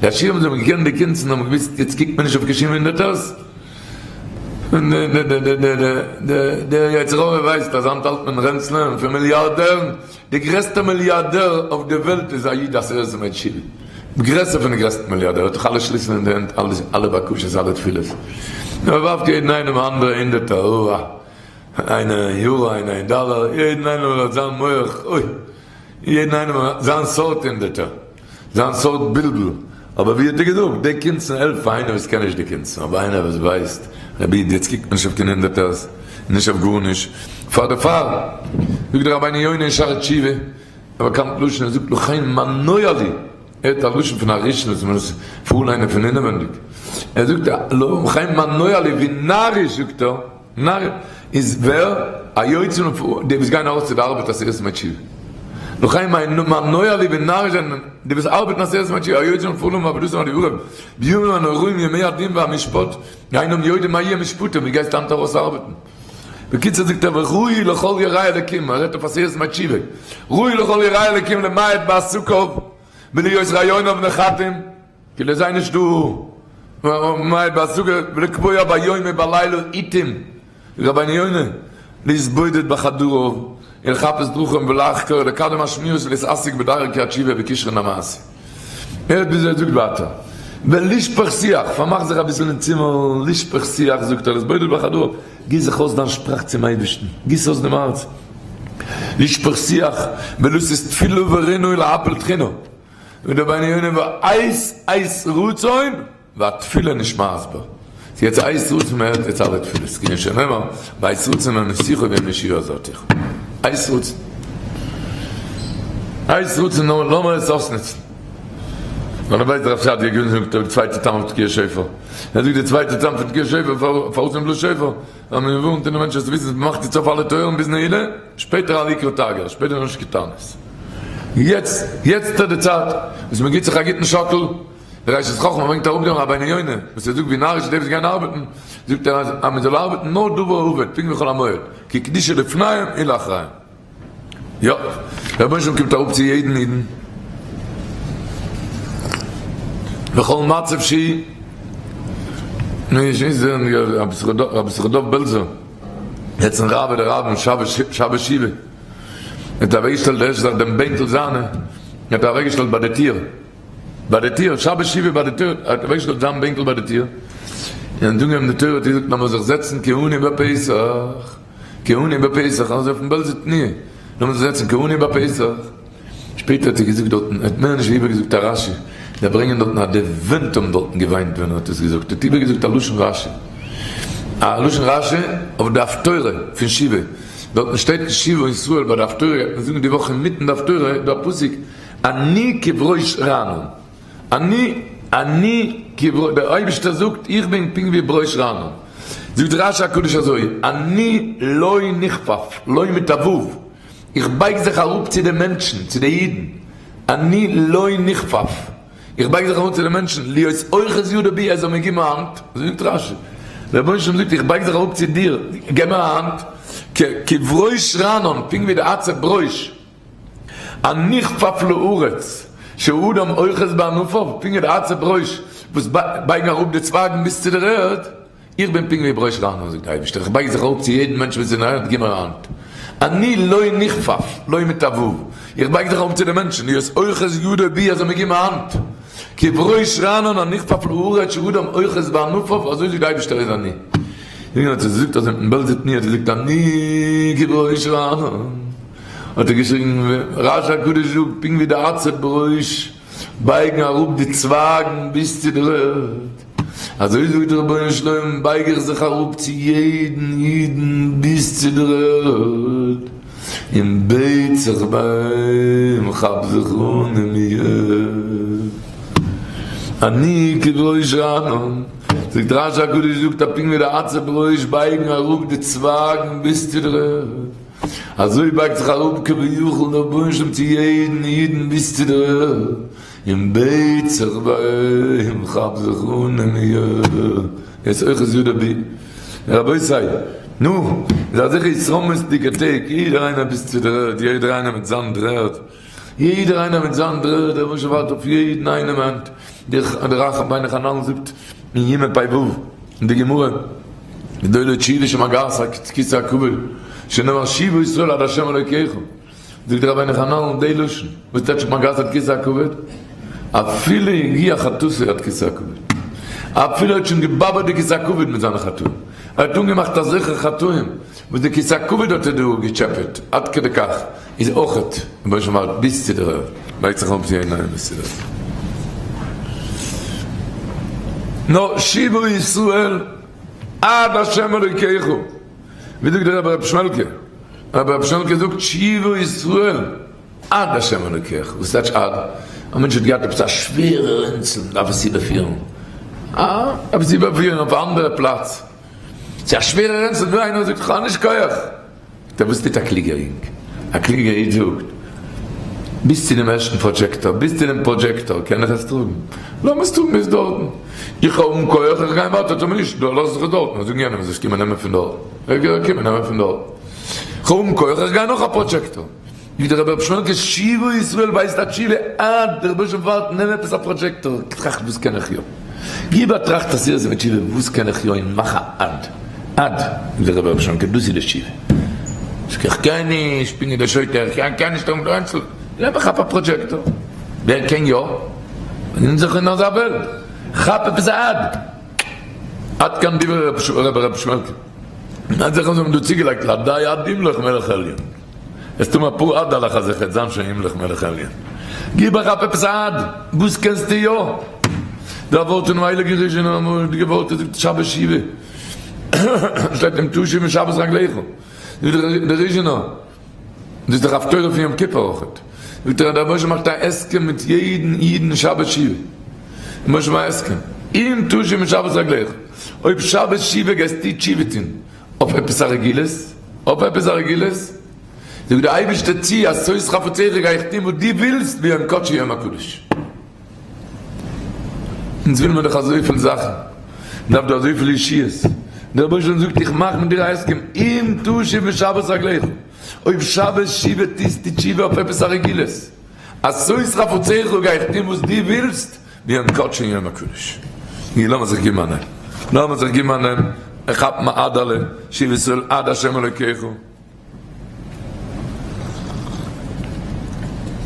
די עשירים וואס האבן געקענט די קונצן האבן געוואוסט יעצט קוקט מען נישט אויף קיין שום הונדערטערס, און דער יצר הרע ווייסט אז היינט האלט מען רענצלען פון מיליארדערן, די גרעסטע מיליארדער אויף די וועלט איז א איד עשרת ימי תשובה, גרעסער פון די גרעסטע מיליארדער, האט דאך אלע שליסלען אין די הענט, אלע בקשות אלע תפילות, ער ווארפט יעדן איינעם א אנדערע הונדערטער, אוה איינער אין יורא איינער אין דאלער, יעדן איינעם האט זיין מח, אוי, יעדן איינעם זיין סארט הונדערטער, זיין סארט בלבול, אבער ווי האט ער געזאגט, די קונצן העלפט פאר איינער וואס קען נישט די קונצן, אבער איינער וואס ווייסט, רבי איד יעצט קוקט מען נישט אויף קיין הונדערטערס, און נישט אויף גארנישט, פאר דערפאר זאגט דער רבינו יונה אין שערי תשובה, א באקאנט לשון, ער זאגט לכן מנוע לי, ער האט א לשון פון א ראשון וואס מען מוז פארליינען פון אינעווענדיג, ער זאגט לכן מנוע לי ווי נאריש זאגט ער, נאר איז ווער? א יוצא מפ די וואס גייען ארויס צו די ארבעט עשרת ימי תשובה. לכן מה נוח לי ונאריש זענען די וואס ארבעטן עשרת ימי תשובה היוצאים לפעלם ועבודתם עד ערב בימים הנוראים ימי הדין והמשפט אינם יודעים מה יהיה משפטם ווי גייסטו היינט ארויס ארבעטן? בקיצור זאגט ער וראוי לכל יראי אלקים ער רעדט אויף עשרת ימי תשובה ראוי לכל יראי אלקים למעט בעסקיו ולהיות רעיוניו נחתים כאילו זיי נישט דא מאי בהשגה ולקבוע ביום ובלילה עיתים רבינו יונה להתבודד בחדרו ולחפש דרכים ולחקור ולקדם השמיעות ולהתעסק בדרכי התשובה וכשרון המעשה. הערט וויאזוי ער זאגט ווייטער ולשפוך שיח פארמאך זיך אביסל אין צימער לשפוך שיח זאגט ער להתבודד בחדרו גיס זיך אויס דיין שפראך צום אייבערשטן גיס אויס דעם הארץ לשפוך שיח ולשאת תפילה ורינה ולהפיל תחינה און רבינו יונה ועת עת רצון והתפילה נשמעת בה. ס'איז יעצט עת רצון מען הערט יעצט אלע תפילות כמו שנאמר בעת רצון עניתיך וביום ישועה עזרתיך. עת רצון. עת רצון נאר לאמיר עס אויסנוצן. ווייל ווייסט רב סעדיה גאון זאגט די צווייטע טעם אויף תקיעת שופר. ער זאגט די צווייטע טעם פון תקיעת שופר פארוואס מען בלאזט שופר. ווייל מען ווארנט און די מענטשן זאלן וויסן אז מען מאכט יעצט אויף אלע טויערן ביז נעילה, שפעטער אל יקרא תגר, שפעטער איז נישט קיין תענית. יעצט, יעצט איז די צייט וואס מען גיבט זיך א גוטן שאקל, דער ראשית חכמה ברענגט אראפ דעם רבינו יונה וואס ער זאגט ווי נאריש די וואס גייען ארבעטן, זאגט ער אז מען זאל ארבעטן נאר דבר האבד, פונקט ווי חול המועד, כי קדושה לפניהם ולאחריהם. יא, דער רבונו של עולם קומט אראפ צו יעדן אידן, בכל מצב שהיא, נו איך ווייס רבי ישכר דוב בעלזער, יעצט אין רב דער רב שבת שיבה, האט ער אוועקגעשטעלט די ערשטע זאך דעם בענקל זיינע, האט ער אוועקגעשטעלט ביי די טיר, ביי די טיר, שבת שיבה ביי די טיר, האט ער אוועקגעשטעלט זיין בענקל ביי די טיר, און האט אנגעהויבן די תורה האט ער געזאגט לאמיר זיך זעצן כעני בפתח. כעני בפתח, אזוי אויפן בעלזער תנועה, לאמיר זיך זעצן כעני בפתח. שפעטער האט ער געזאגט דארטן, ער האט מער נישט ווי איבערגעזאגט א רשי, זיי ברענגען דארטן אז די ווענט האבן דארטן געוויינט ווען ער האט עס געזאגט, ער האט איבערגעזאגט א לשון רשי, א לשון רשי אויף די הפטורה פון שבעה, דארטן שטייט אין שבעה ישראל ביי די הפטורה גייט מען זאגן די וואך אינמיטן די הפטורה איז דא א פסוק אני כברוש רענן. אני אני כברוש, דער אויבערשטער זאגט איך בין פונקט ווי ברוש רענן, זאגט רשי הקדוש אזוי, אני לא נכפף, לא מיט א ו', איך בייג זיך אראפ צו די מענטשן, צו די אידן, אני לא נכפף, איך בייג זיך אראפ צו די מענטשן, להיות אוחז ידו בי, ער זאל מיר געבן א האנט, אזוי זאגט רשי, דער רבונו של עולם זאגט איך בייג זיך אראפ צו דיר, געב מיר א האנט, כברוש רענן, פונקט ווי די עצי ברוש. הנכפף לארץ, שהאדם אוחז בענפיו, פונקט ווי די עצי ברוש וואס בייגן אראפ די צווייגן ביז צו דער ערד, איך בין פונקט ווי ברוש רענן, זאגט דער אייבערשטער, איך בייג זיך אראפ צו יעדן מענטש וואס איז אין ערד, גיב מיר א האנט. אני לא נכפף, לא מיט א ו', איך בייג זיך אראפ צו די מענטשן, להיות אוחז ידו בי אז זאל מיר געבן א האנט, כבראש רענן הנכפף לארץ שאדם אוחז בענפיו, אזוי זאגט די אייבישטער איז אני. יונגען האט ער געזאגט אזוי מיטן בעלזער תנועה האט ער געזאגט אני כבראש רענן, האט ער געשריגן רשי הקדוש זאגט פונקט ווי די עצי בראש בייגן אראפ די צווייגן ביז צו דער ערד, אזוי זאגט דער רבונו של עולם בייג איך זיך אראפ צו יעדן אידן ביז צו דער ערד און בעט זיך ביי אים, כאפ זיך אן אין מיר, אני כבראש רענן, זאגט רשי הקדוש זאגט אז פונקט ווי די עצי בראש בייגן אראפ די צווייגן ביז צו דער ערד, אזוי בייגט זיך אראפ כביכול דער רבונו של עולם צו יעדן אידן ביז צו דער ערד. און בעט זיך ביי אים, כאפ זיך אן אין מיר, יעצט אויך איז יודא בי. רבותי, נו, איז אזעלכע התרוממות'דיגע טעג, יעדער איינער ביז צו דער ערד, יעדער איינער מיט זיין דר'ערד, יעדער איינער מיט זיין דר'ערד, דער רבוש"ע ווארט אויף יעדן איינעם היינט, דער רבינו חננאל זאגט אין יומא פ ו, אין די גמרא, גדולה תשובה שמגעת כסא הכבוד, שנאמר שובה ישראל עד ה' אלוקיך. זאגט דער רבינו חננאל די לשון, וואס טייטש מגעת עד כסא הכבוד? אפילו הגיע חטאתו עד כסא הכבוד, אפילו ער האט שוין געבאבערט די כסא הכבוד מיט זיינע חטאים, ער האט אנגעמאכט אזעלכע חטאים וואס די כסא הכבוד האט ער דא געטשעפעט, עד כדי כך איז אויכעט רבונו של עולם ביז צו דער ערד, לייגט זיך אראפ צו יענעם ביז צו דער ערד. נאר שובה ישראל עד ה' אלוקיך, ווי זאגט דער רבי ר' שמעלקע? רבי ר' שמעלקע זאגט שובה ישראל עד השם אלוקיך, וואס טייטש עד? א מענטש האט געהאט עפעס א שווערע רענצל און דארף עס איבערפירן, אה, דארף עס איבערפירן אויף א אנדערע פלאץ, ס'איז א שווערע רענצל, דא איינער זאגט כ'האב נישט כח, טא וואס טוט א קלוגער יונג? א קלוגער איד זאגט, ביז צו דעם ערשטן פראדזשעקטאר, ביז צו דעם פראדזשעקטאר קען איך עס טראגן, לאז עס טראגן ביז דארטן, איך האב אן כח, איך גיי ווייטער, טאמער נישט, דא לאז איך עס דארטן, זאגן יענעם זאלסט קומען נעמען פון דארט. ער גייט קומען נעמען פון דארט. כ'האב אן כח, איך גיי נאך א פראדזשעקטאר. ווי דער רבי ר' שמעלקע שובה ישראל ווייסט א תשובה עד דער רבונו של עולם ווארט נעם עפעס א פראדזשעקטאר טראכט וואס קען איך יא. גיב א טראכט עשרת ימי תשובה וואס קען איך יא און מאך א עד. עד זאגט דער רבי ר' שמעלקע דאס איז די תשובה. זאג איך קען נישט, פונקט ווי דער שוטה איך קען נישט האבן קיין נעם איך כאפ א פראדזשעקטאר. ווער קען יא? אונז זיך אין אזא וועלט. כאפ עפעס א עד. עד כאן דברי רבי ר' שמעלקע. און זיך האבן דא צוגעלייגט לדאי עד ימלוך מלך עליון. עס טוהן אפאר עדה'לעך אז איך העט זיין שוין ימלוך מלך עליון. גיב א כאפ עפעס א עד, וואס קענסטו יא? דא א ווארט פונעם הייליגן ריזשינער א מורא'דיגע ווארט ער זאגט שבת שובה שטייט אם תשוב משבת רגליך זאגט דער ריזשינער דאס איז דאך הפטורה פון יום כיפור אויכעט. זאגט ער אז דער רבוש"ע מאכט א הסכם מיט יעדן אידן שבת שובה. רבוש"ע מאכט א הסכם, אם תשוב משבת רגליך, אויב שבת שובה גייסטו תשובה טון אויף עפעס א רגילות, אויף עפעס א רגילות, זאגט דער אייבערשטער צו עשות חפציך גיי איך טון וואס דו ווילסט ביום קדשי יום הקדוש. אונז וויל מיר דאך אזויפיל זאכן, מען דארף דא אזויפיל ישועות, דער רבונו של עולם זאגט איך מאך מיט דיר א הסכם, אם תשוב משבת רגליך, אויב שבת שובה טוסטו תשובה אויף עפעס א רגילות, עשות חפציך גיי איך טון וואס דו ווילסט, ביום קדשי יום הקדוש. נו לאמיר זיך געבן א נעם, לאמיר זיך געבן א נעם, איך כאפ מיר עד אלע, שובה ישראל עד ה' אלוקיך.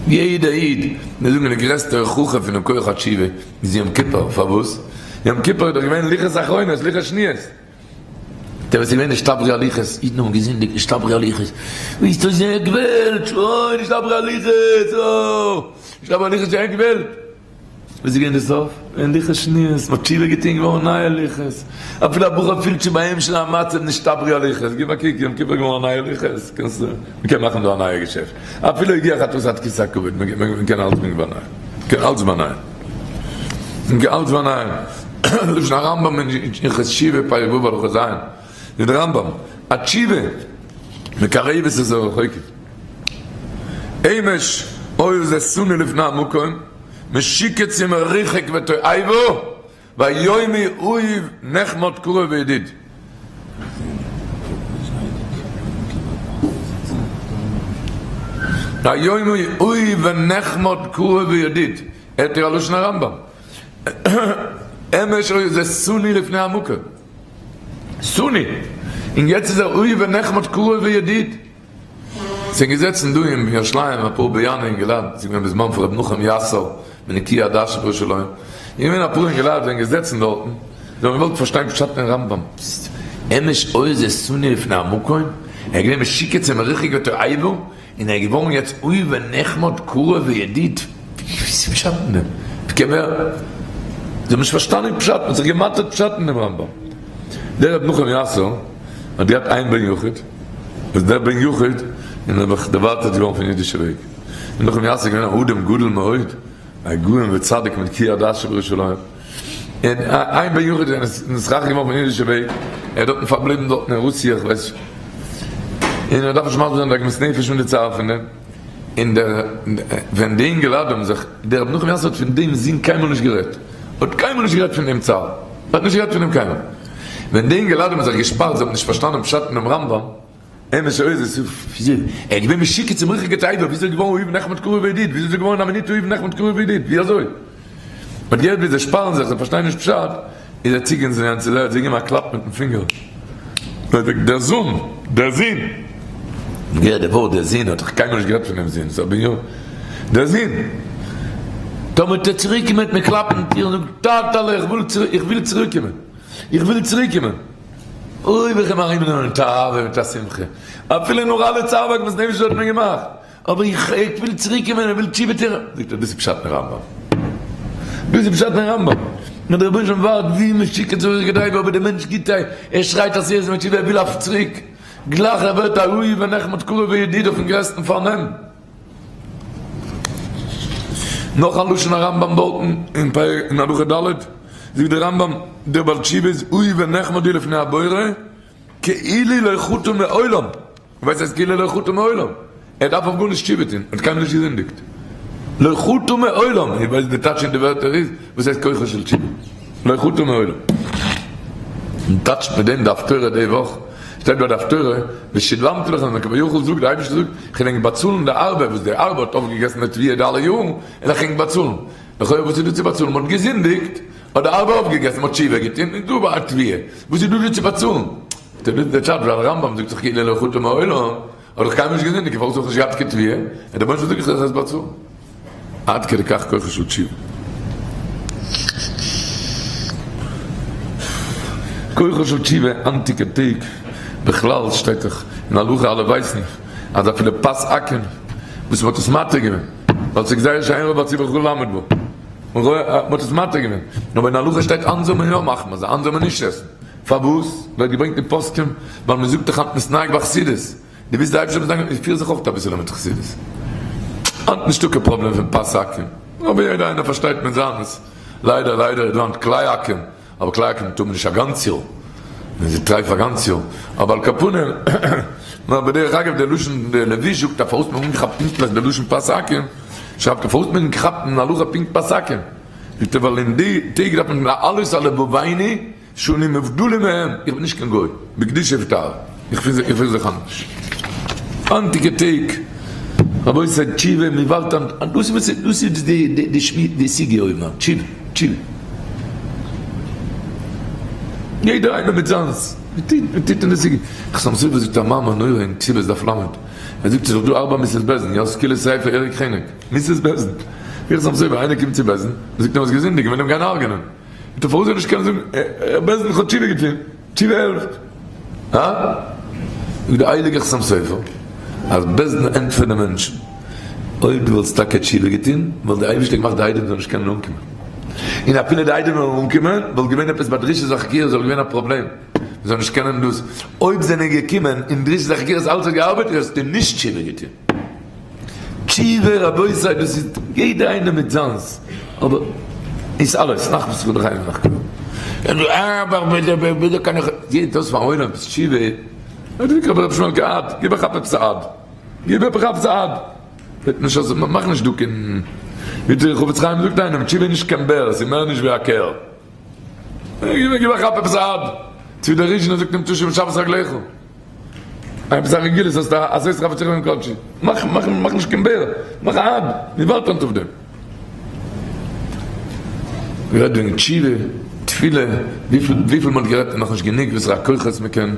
יעדע איד, מיר זאגן די גרעסטע הוכחה פונעם כח התשובה איז יום כיפור, פארוואס? יום כיפור איז דאך געווען לוחות אחרונות, לוחות שניות, דער וואס איז געווען נשתברו הלוחות, אידן האבן געזינדיגט נשתברו הלוחות, ווי איז דאס עק וועלט, אוי נשתברו הלוחות, אוי נשתברו הלוחות איז עק וועלט. וואס איז געווען די סוף? אין לוחות שניות, מ'האט תשובה געטון געווארן נייע לוחות, אפילו א בחור פילט שוין ביי אים שוין א מצב נשתברו הלוחות, גיב א קוק יום כיפור געווארן נייע לוחות, קענסט מ'קען מאכן דא א נייע געשעפט, אפילו הגיע חטאת עד כסא הכבוד, מ'קען אלץ באנייען, מ'קען אלץ באנייען, מ'קען אלץ באנייען, לשון הרמב ם אין הלכות תשובה פרק ו' הלכה ז', זאגט דער רמב ם, א תשובה מקרבת את הרחוקים, אמש היה זה שנוא לפני המקום, משוקץ ומרוחק ותועבה, והיום הוא אוהב נחמד קרוב וידיד. והיום הוא אוהב ונחמד קרוב וידיד, הערט איר א לשון הרמב ם? אמש היה זה שנוא לפני המקום, שנוא, און יעצט איז ער אוהב ונחמד קרוב וידיד. ס'זענען געזעצן דא אין ירושלים אפאר באיאנער אינגעלייט, ס'איז געווען בזמן פון רבי נחום יאסער מנקיי הדעת שבירושלים, איז געווען אפאר אינגעלייט זענען געזעצן דארטן, זיי האבן געוואלט פארשטיין פשט אין רמב ם, אמש עוז עשני לפני המקום, ער איז געווען משוקץ ומרוחק ותועבה, און ער איז געווארן יעצט אהוב ונחמד קרוב וידיד, וואס איז פשט אין דעם? ווי קען ווער? זיי האבן נישט פארשטאנען פשט, מען האט זיך געמאטערט פשט אין דעם רמב ם. דער רבי נחום יאסער האט געהאט איין בן יחיד, וואס דער בן יחיד איז נעבעך דערווייטערט געווארן פון אידישע וועג. רבי נחום יאסער איז געווען א אדם גדול מאוד, א גאון וצדיק מנקי הדעת שבירושלים, און איין בן יחיד איז נתרחק געווארן פון אידישע וועג, ער איז דארטן פארבליבן דארטן אין רוסיא, איך ווייס נישט, און ער דארף נישט מסביר זיין די עגמת נפש און די צער פון דעם, און דער ווען די אינגעלייט האבן זיך, דער רבי נחום יאסער האט פון דעם זון קיינמאל נישט גערעדט, האט קיינמאל נישט גערעדט פון דעם צער, האט נישט גערעדט פון דעם קיינמאל, ווען די אינגעלייט האבן זיך געשפארט זיי האבן נישט פארשטאנען פשט אינעם רמב ם, אמת אויס איז וויאזוי ער איז געווען משוקץ ומרוחק ותועבה, וויאזוי איז געווארן אהוב נחמד קרוב וידיד, וויאזוי איז ער געווארן א מינוט אהוב נחמד קרוב וידיד, ווי אזוי? מען האט געהערט ווי זיי שפארן זיך, זיי פארשטייען נישט פשט, איז ער צוגעגאנגען צו זיי, האט זיי געגעבן א קלאפ מיטן פינגער, דער זון, דער זון, געהערט די ווארט דער זון, האט איך קיינמאל נישט געהערט פון דעם זון, ס'איז אבער יא, דער זון, טאמער וועט ער צוריק קומען וועט מען קלאפן אין טיר און זאגן, טאטעלע איך וויל צוריק, איך וויל צוריק קומען, איך וויל צוריק קומען. אוי וועל איך אים ארומנעמען מיט אהבה מיט א שמחה, אפילו נאך אלע צער ועגמת נפש וואס האט מיר געמאכט, אבער איך איך וויל צוריק קומען, איך וויל תשובה טון, זאגט ער דאס איז פשט אין רמב ם, דאס איז פשט אין רמב ם, נאר דער רבונו של עולם ווארט ווי מען שיקט צוריק כדי אבער דער מענטש גיט א, ער שרייט אז ער איז מתשובה ער וויל אויף צוריק, גלייך ער ווערט א אהוב ונחמד קרוב וידיד אויפן גרעסטן פארנעם. נאך א לשון הרמב ם דארטן אין פרק אין הלכה ד', זאגט דער רמב ם, דער בעל תשובה איז אהוב ונחמד הוא לפני הבורא, כאילו לא חטא מעולם, וואס הייסט כאילו לא חטא מעולם? ער דארף אויף גארנישט תשובה טון, ער האט קיינמאל נישט געזינדיגט, לא חטא מעולם, איר ווייסט די טייטש אין די ווערטער איז, וואס הייסט כוחו של תשובה? לא חטא מעולם. מען טייטשט מיט דעם די הפטורה די וואך, שטייט ביי די הפטורה, ושילמתי לכם, ווען כביכול זאגט די אייבערשטער זאגט, איך וועל ענק באצאלן די ארבה וואס די ארבה האט אויפגעגעסן די תבואה די אלע יארן, וועל איך ענק באצאלן. לכאורה וואס איז דא צו באצאלן? מען האט געזינדיגט, האט די ארבה אויפגעגעסן, מען האט תשובה געטון, איז דא א תבואה, וואס איז דא דא צו באצאלן? דער פשט ווייל רמב ם זאגט דאך כאילו לא חטא מעולם, האט דאך קיינמאל נישט געזינדיגט, פארוואס האט ער נישט געהאט קיין תבואה? און דער רבונו של עולם זאגט איך וועל עס באצאלן. עד כדי כך כוחה של תשובה. כוחה של תשובה היינטיגע טעג, בכלל שטייט דאך אין הלכה אלע ווייסן אז אפילו פת עכו"ם וואס מ'האט עס מתיר געווען ווייל ס'איז גזירה שאין רוב הציבור יכול לעמוד בו, מ'האט עס מתיר געווען, אבער אין הלכה שטייט היינט זאל מען יא מחמיר זיין היינט זאל מען נישט עסן, פארוואס? ווערט געברענגט אין פוסקים ווייל מ'זאגט דאך היינט מתנהג בחסידות. דו ווילסט די אייבערשטער זאל זיין איך פיר זיך אויך אביסעלע מיט חסידות. היינט נישטא קיין פראבלעם פון פת עכו"ם, אבער יעדער איינער פארשטייט מיט זיינס, ליידער ליידער איז דא היינט כלי עכו"ם, אבער כלי עכו"ם טאר מען נישט א גאנץ יאר, מען איז טרייף א גאנץ יאר, אבער על כל פנים, נאר בדרך אגב דער לשון דער לבוש זאגט אז פארוואס מען אנגעכאפט פונקטליך דער לשון פת עכו"ם, שרייבט ער פארוואס מען אנגעכאפט אין הלכה פונקט פת עכו"ם, זאגט ער ווייל אין די טעג דארף מען להעלות על לבבינו שאנו מובדלים מהם, איך בין נישט קיין גוי, בקדושה ובטהרה, איך פיר זיך אנדערש. היינטיגע טעג, רבותי, תשובה, מען ווארט היינט, דאס איז וואס דאס איז די די די סוגיא אויבן אן, תשובה, תשובה. יעדער איינער מיט זיינס, מען טוט, מען טוט אין די סוגיא. חתם סופר זאגט א מאמר נורא אין כתובות דף ל', ער זאגט ס'איז דאך דא ארבע מיתות בית דין, יא, סקילה שריפה הרג חנק, מיתות בית דין. ווי חתם סופר, איינער קומט צו בית דין, זאגט אים האסט געזינדיגט, מען וועט אים גיין הרג'נען. וועט ער פארוואס זאל נישט קענען זאגן בית דין כ'האב תשובה געטון, תשובה העלפט. הא? זאגט דער הייליגער חתם סופר אז בית דין ענטפערט די מענטשן, אויב דו וואלסט טאקע תשובה געטון וואלט דער אייבערשטער געמאכט די עדים זאלן נישט קענען אנקומען, און אפילו די עדים זאלן אנקומען וואלט געווען עפעס ביי דרישת החקירה זאל געווען א פראבלעם מען זאל נישט קענען דאס, אויב זענען געקומען און דרישת החקירות אלץ האט געארבעט האסטו נישט תשובה געטון. תשובה רבותי דאס איז יעדער איינער מיט זיינס אבער איז אלעס נאך וואס איך וויל נאך וויאזוי קען איך יעדער דאס פאר עולם איז תשובה רבי שמעון געהאט גיב א כאפ עפעס א עד גיב א כאפ עפעס א עד וועט נישט אזוי מאך נישט דא קיין ווי דער חפץ חיים זאגט איינעם תשובה איז נישט קיין בער ס'איז מער נישט ווי א קער גיב א כאפ עפעס א עד צו דער ריזשינער זאגט אים תשוב משבת רגליך. עפעס א רגילות האסטו א עשות חפציך עם קדשי, מאך מאך מאך נישט קיין בער, מאך א עד, מיר ווארטן אויף דעם. גערעדט וועגן תשובה, תפילה, וויפיל וויפיל מען האט גערעדט איז נאכנישט גענוג וואסערע כוחות מען קען,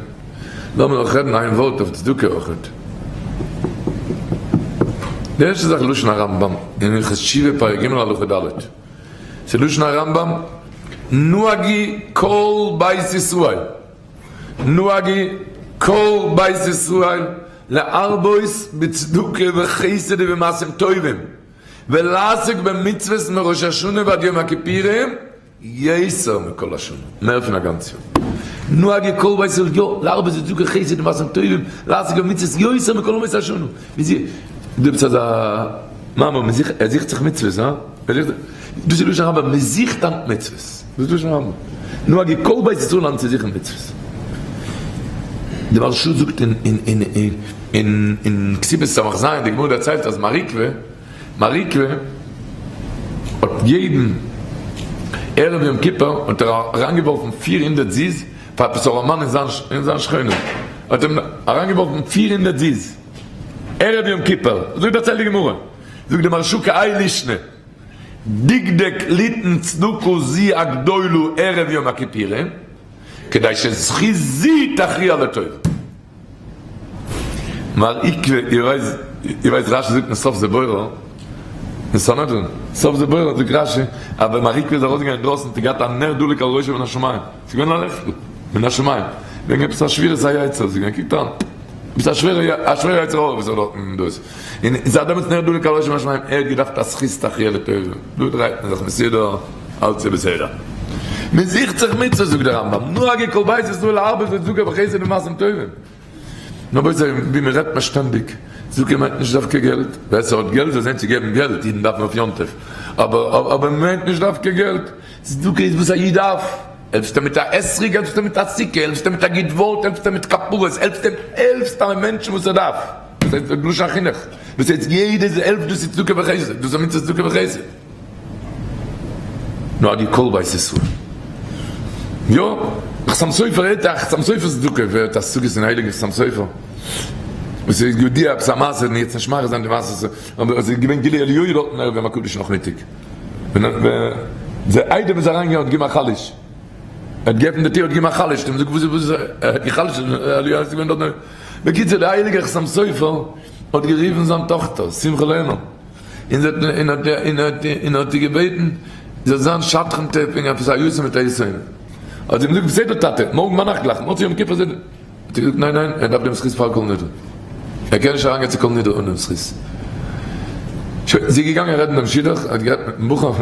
לאמיר נאך רעדן איין ווארט אויף צדקה אויכעט. די ערשטע זאך לשון הרמב ם אין הלכות תשובה פרק ג' הלכה ד', ס'איז לשון הרמב ם נהגו כל בית ישראל, נהגו כל בית ישראל להרבות בצדקה וחסד ובמעשים טובים ולעסוק במצוות מראש השנה ועד יום הכיפורים, יותר מכל השנה, מער פון א גאנץ יאר. נהגו כל בית ישראל יא, להרבות בצדקה חסד ומעשים טובים, לעסוק במצוות יותר מכל ימות השנה. דא עפעס אזא מאמר, מען זוכט, ער זוכט זיך מצוות, הא? ער זוכט, דאס איז לשון רמב ם, מען זוכט היינט מצוות. דאס איז לשון רמב ם. נהגו כל בית ישראל היינט צו זוכן מצוות. די מהרשא זאגט אין אין אין אין כתובות סמך ז, די גמרא דערציילט אז מר עוקבא, מר עוקבא האט יעדן ערב יום כיפור האט ער אריינגעווארפן 400 זוז פאר עפעס ארעמאן אין זיין אין זיין שכונה, האט אים אריינגעווארפן 400 זוז ערב יום כיפור, אזוי דערציילט די גמרא, זאגט די מהרשא כהאי לישנא, דקדק ליתן צדקה זו הגדולה ערב יום הכיפורים, כדי שזכות זו תכריע לטובה. מר עוקבא, איר ווייסט, איר ווייסט רשי זאגט אין סוף זה בורא, אין סנהדרין, סוף זה בורא זאגט רשי, אז ווען מר עוקבא איז ארויסגעגאנגען אינדרויסן האט ער געהאט א נר דולק על ראשו מן השמים, ס'איז געווען א לעכטל מן השמים, וועגן עפעס א שבירת היצר, ס'איז געווען, קוקט אן, עפעס א שווערע, א שווערע יצר הרע וואס האט דארטן דאס, און זייט דעמאלטס נר דולק על ראשו מן השמים, ער האט געדארפט א זכות תכריע לטובה, דא דרייט מען זיך מסודר, אלץ איז בסדר. מען זוכט זיך מצוות זאגט דער רמב ם, נהגו כל בית ישראל להרבות בצדקה וחסד ומעשים טובים. רבותי, ווי מען רעדט מיר שטענדיג, צדקה מיינט נישט דווקא געלט, ווער ס'האט געלט זאל זען צו געבן געלט, אידן דארפן אויף יום טוב, אבער אבער מיינט נישט דווקא געלט, צדקה איז וואס א איד דארף, העלפסט אים מיט א אתרוג, העלפסט אים מיט א סוכה, העלפסט אים מיט א גוט ווארט, העלפסט אים מיט כפרות, העלפסט אים, העלפסט א מענטשן וואס ער דארף, דאס הייסט בלשון החינוך, דאס הייסט יעדע העלפט דאס איז צדקה וחסד, דאס איז א מצוות צדקה וחסד. נהגו כל בית ישראל. יא, חתם סופר הערט א חתם סופר'ס צדקה, ווער האט השגות אין הייליגן חתם סופר? וואס איז ידוע עפעס א מעשה, און יעצט נישט מאריך זיין די מעשה, אבער עס איז געווען גילוי אליהו דארטן ערב יום הקדוש נאכמיטאג, ווען די איידעם איז אריינגעגאנגען האט געגעבן א חלש, ער האט געעפנט די טיר האט געגעבן א חלש, האט אים געזאגט וואס איז וואס איז, ער האט געחלשט, אליהו איז געווען דארט, בקיצור די הייליגער חתם סופר האט גערופן זיין טאכטער שמחה לעמער, און זי האט און האט און האט און האט איר געבעטן זי זאל זיין שדכנ'טע וועגן עפעס א יתום מיט א יתומה. האט זי אים געזאגט בסדר טאטע, מארגן ביינאכט גלייך, מוצאי יום כיפור זי. האט ער געזאגט ניין ניין, ער דארף דעם זכות פאר כל נדרי, ער קען נישט אריינגיין צו כל נדרי אן דעם זכות. שוין, זי איז געגאנגען רעדן דעם שידוך, האט גערעדט מיטן בחור,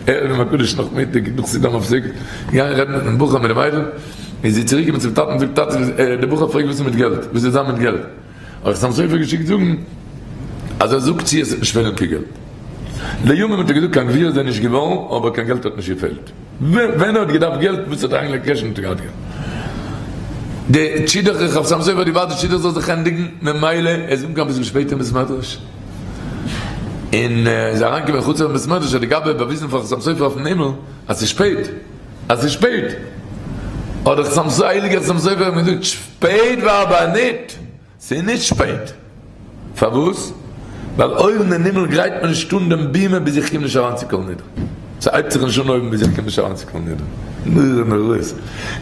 ערב יום הקדוש נאכמיטאג נאך סעודה המפסקת, געגאנגען רעדן מיטן בחור מיט די מיידל, איז זי צוריק געקומען צום טאטן און זאגט טאטע, דער בחור פרעגט וואס איז מיט געלט, וואס וועט זיין מיט געלט? האט חתם סופר געשיקט זאגן אז ער זאגט צו עס וועט נישט פעלן קיין געלט. לימים האט ער געזאגט קיין גביר איז ער נישט געווארן אבער קיין געלט האט נישט געפעלט. ווען ער האט געדארפט געלט וואס האט אריינגעלייגט קעש האט ער געהאט געלט. די שידוך איך האב חתם סופר האט געווארט די שידוך זאל זיך ענדיגן ממילא ער איז אנגעקומען אביסל שפעטער אין בית מדרש און איז אריינגעקומען אין חצר בית מדרש האט די גבאי באוויזן פאר חתם סופר אויפן הימל אז ס'איז שפעט אז ס'איז שפעט האט דער חתם סופר הייליגער חתם סופר אים געזאגט שפעט וואר אבער ניט, ס'איז ניט שפעט. פארוואס? ווייל אויבן אין הימל גרייט מען נישט אן דעם בימה ביז איך קום נישט אריין צו כל נדרי. ס'הייבט זיך נישט אן אויבן ביז איך קום נישט אריין צו כל נדרי. נורא נוראות.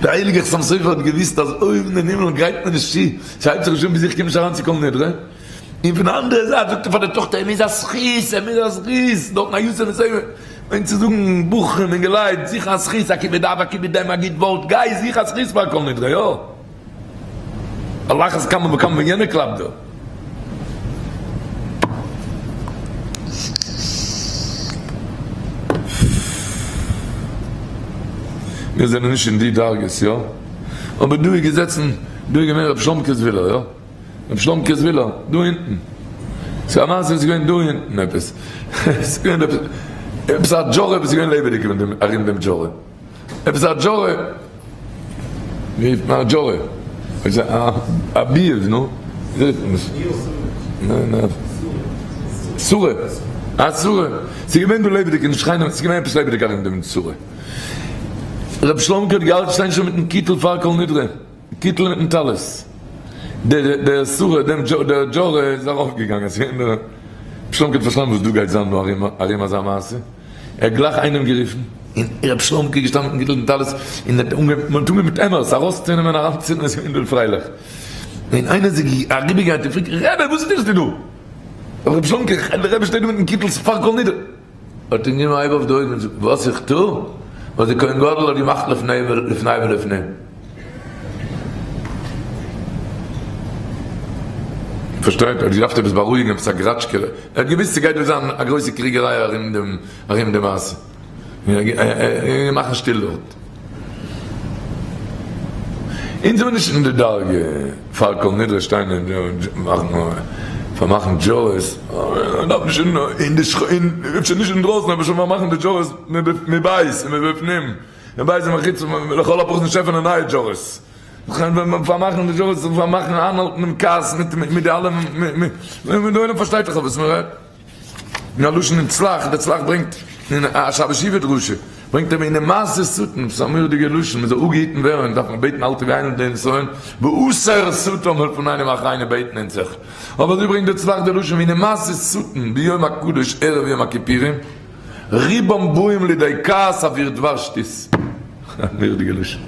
דער הייליגער חתם סופר האט געוואוסט אז אויבן אין הימל גרייט מען נישט צו, ס'הייבט זיך נישט אן ביז איך קום נישט אריין צו כל נדרי. און פון די אנדערע זייט זאגט ער פאר די טאכטער, ער מוז א זכות, ער מוז א זכות, דארטן א יתום מסוים, מיינט צו זאגן בחורים אינגעלייט, זוך א זכות, א כיבוד אב, א כיבוד אם, א גוט ווארט, גיי זוך א זכות פאר כל נדרי, יא. על אחת כמה וכמה ווען יענער קלאפט דיר. מיר זענען נישט אין די דרגות, יא? אבער דא איז געזעצן, דא איז געווען ר' שלומ'קע זווילער, יא? ר' שלומ'קע זווילער, דא אונטן. ס'איז א מעשה וואס איז געווען דא אונטן עפעס. ס'איז געווען עפעס, עפעס א דזשארע וואס איז געווען לעבעדיג ארום דעם דזשארע. עפעס א דזשארע. ווי רופט מען א דזשארע? א ביוב, נו. ווי רופט מען עס? ניין, ניין. סורה. א סורה. ס'איז געווען דא לעבעדיג אין שכנים, ס'איז געווען עפעס לעבעדיג ארום דעם סורה. ר' שלומ'קע האט געהאלטן שטיין שוין מיטן קיטל פאר כל נדרי. קיטל מיטן טלית. דער סורה, דעם דער דזשארע איז ארויפגעגאנגען, עס איז געווען דער ר' שלומ'קע האט פארשטאנען וואס דא גייט זיין דא ארום ארום אזא מעשה, ער האט גלייך איינעם גערופן, און ר' שלומ'קע איז געשטאנען מיטן קיטל מיטן טלית, און האט אנגעהויבן, מען האט אנגעהויבן מיט עמערס ארויסצונעמען אריינצונעמען, עס איז געווען דא פרייליך, און איינער איז אריבערגעגאנגען און געפרעגט, רבי וואס טוסטו דא? אבער רבי שלומ'קע, דער רבי שטייט דא מיטן קיטל ס'איז פאר כל נדרי. האט אים גענומען א הייב אויף די אויגן און זאגט, וואס איך טו? וואס דער כהן גדול האט געמאכט לפני ולפנים. פארשטייט, ער האט געדארפט עפעס בארואיגן, עפעס א גראטשקעלע, ער האט געוואוסט ס'גייט דא זיין א גרויסע קריגעריי ארום דעם ארום די מעשה, און מאכן שטיל דארט. אונז זעמיר נישט אין די דרגה פאר כל נדרי שטיין און מאכן פארמאכן דזשארס, מ'דארף נישט אין די אפשר נישט אינדרויסן אבער שוין פארמאכן די דזשארס מבית ומבפנים, מבית ומחוץ, לכל הפחות נישט עפענען נייע דזשארס. פארמאכן די דזשארס, פארמאכן איינהאלטן דעם כעס מיט די אלע, די עולם פארשטייט דאך אויף וואס מ'רעדט. אין א לשון אין צלח, דער צלח ברענגט אין א שבת שובה דרשה, ברענגט ער אין מעשה שטן, ס'איז א מורא'דיגע לשון, מ'זאל אפגעהיטן ווערן, דארף מען בעטן אל תביאנו לידי נסיון, והסר שטן מלפנינו ומאחרינו בעטן אונז זיך. אבער אזוי ברענגט דער צלח די לשון והנה מעשה שטן ביום הקדוש ערב יום הכיפורים, רובם באים לידי כעס עבור דבר שטות. א מורא'דיגע לשון.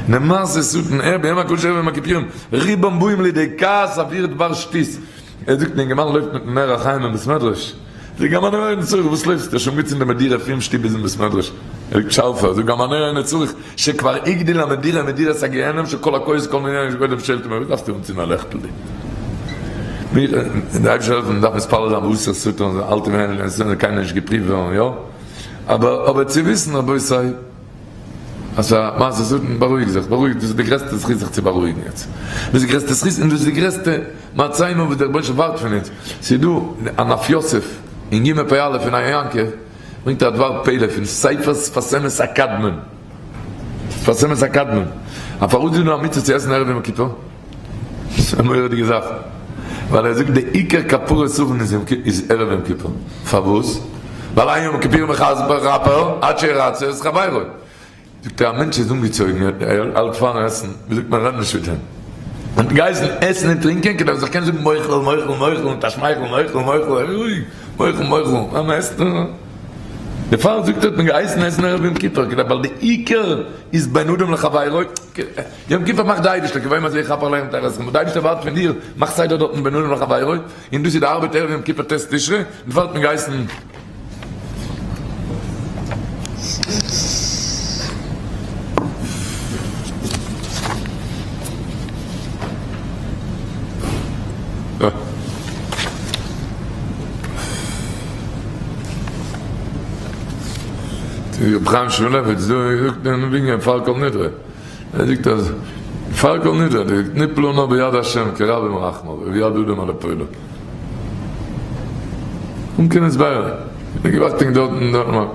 והנה מעשה שטן ערב ביום הקדוש ערב יום הכיפורים, רובם באים לידי כעס עבור דבר שטות. ער זאגט, אן אינגערמאן לויפט מיטן נר החיים אין בית מדרש. זאגט גם הנר אינו צריך, וואס לויפסטו? האסט שוין אנגעצינדן די מדירה פון שטוב ביזן בית מדרש. ער זאגט שארפער, זאגט גם הנר אינו צריך, שכבר הגדיל המדירה מדירת הגיהנום שכל הכועס כל מיני שקודם שולטים בו, וואס דארפסטו אנצינדן א לעכטל דא? מיר, דער אייבערשטער זאל העלפן, מ'דארף מתפלל זיין והסר שטן, אל תביאנו לידי נסיון, זאל קיינער נישט געפריווט ווערן, יא? אבער אבער צו וויסן רבותי, אז א מעשה שטן, בארואיג זיך, בארואיג, דאס איז די גרעסטע זכות זיך צו בארואיגן יעצט, דאס איז די גרעסטע זכות און דאס איז די גרעסטע מצה וואס דער רבונו של עולם ווארט פון אונז, ס'איז דא א נף יוסף אין ג פ א פון עין יעקב, ברענגט ער א דבר פלא פון ספר שפת אמת הקדמון, שפת אמת הקדמון, אז פארוואס איז דא א מצוה צו עסן ערב יום כיפור? ס'איז א מורא'דיגע זאך, ווייל ער זאגט די עיקר כפרת עוון איז ערב יום כיפור, פארוואס? ווייל אין יום כיפור מכפר עד שירצה את חברו, זאגט ער א מענטש איז אנגעצויגן ער האלט פארן עסן, ווי זאגט מען רעד נישט מיט אים, מען האט געהייסן עסן און טרינקען כדי ער זאל קענען זאגן מוחל מוחל מוחל מיט א שמייכל מוחל מוחל רואיג מוחל מוחל אז מען עסט דערפאר זאגט ער האט מען געהייסן עסן ערב יום כיפור כדי ווייל די עיקר איז בין אדם לחבירו. יום כיפור מאכט די אייבערשטער כביום הזה יכפר עליכם תחת און די אייבערשטער ווארט פון דיר מאך סדר דארטן בין אדם לחבירו, און דאס איז די ארבעט ערב יום כיפור ט' תשרי, דערפאר האט מען געהייסן. רבי חיים שמואלעוויץ דא זאגט אין ווינגען פאר כל נדרי. ער זאגט אז פאר כל נדרי, ער זאגט נפלו נא ביד השם כי רבים רחמיו וביד אדם אל יפולו. אן קיין הסבר. איך גיב אכטונג דארט און דארט נאר.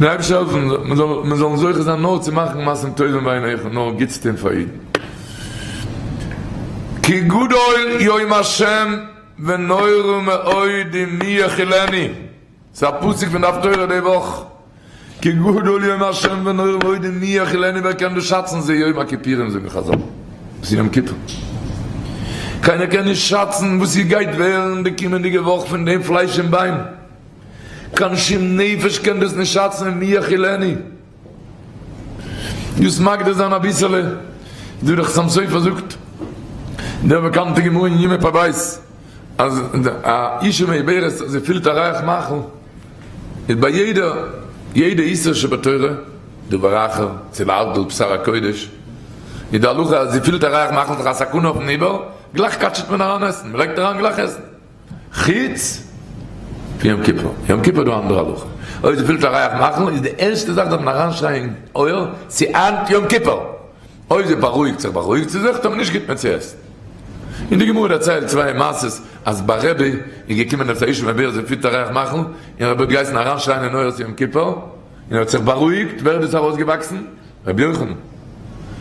דער אייבערשטער זאל העלפן מען זאל מען זאלן זוכה זיין נאר צו מאכן מעשים טובים בעיניך נאר גוטס טון פאר אידן. כי גדול יום השם ונורא מאוד ומי יכילנו. ס'איז א פסוק פון די הפטורה די וואך. כי גדול יום השם ונורא מאוד ומי יכילנו ווער קען דאס שאצן זה יום הכיפורים זאגן חזל. דאס איז יום כיפור. קיינער קען נישט שאצן וואס ס'גייט ווערן די קומענדיגע וואך פון דעם פלייש און ביין. קיין שום נפש קען דאס נישט שאצן ומי יכילנו. דאס מגדיר זיין אביסעלע, דא דער חתם סופר זאגט דער באקאנטע גמרא אין יומא פ ב אז א אישה מעוברת אז זי פילט א ריח מאכל איז ביי יעדע יעדע איסור שבתורה דבר אחר צו להבדיל בשר הקודש איז די הלכה אז זי פילט א ריח מאכל איז דאך א סכנה אויפן עיבור גלייך קאטשעט מען אריין עסן מען לייגט אריין גלייך עסן. חוץ פון יום כיפור, יום כיפור איז דא אנדערע הלכה, אויב זי פילט א ריח מאכל איז די ערשטע זאך דארף מען אריינשרייען אין אויער ס'היינט יום כיפור, אויב זי בארואיגט זיך בארואיגט זי זיך, טאר מען נישט גיט מען צו עסן. און די גמרא דערציילט צוויי מעשות אז ביי רבי איז געקומען עפעס א איש מבאר זי פילט א ריח מאכל און רבי האט געהייסן אריינשרייען אין אויער ס'יום כיפור און ער האט זיך בארואיגט, ווער איז דאס ארויסגעוואקסן? רבי יוחנן,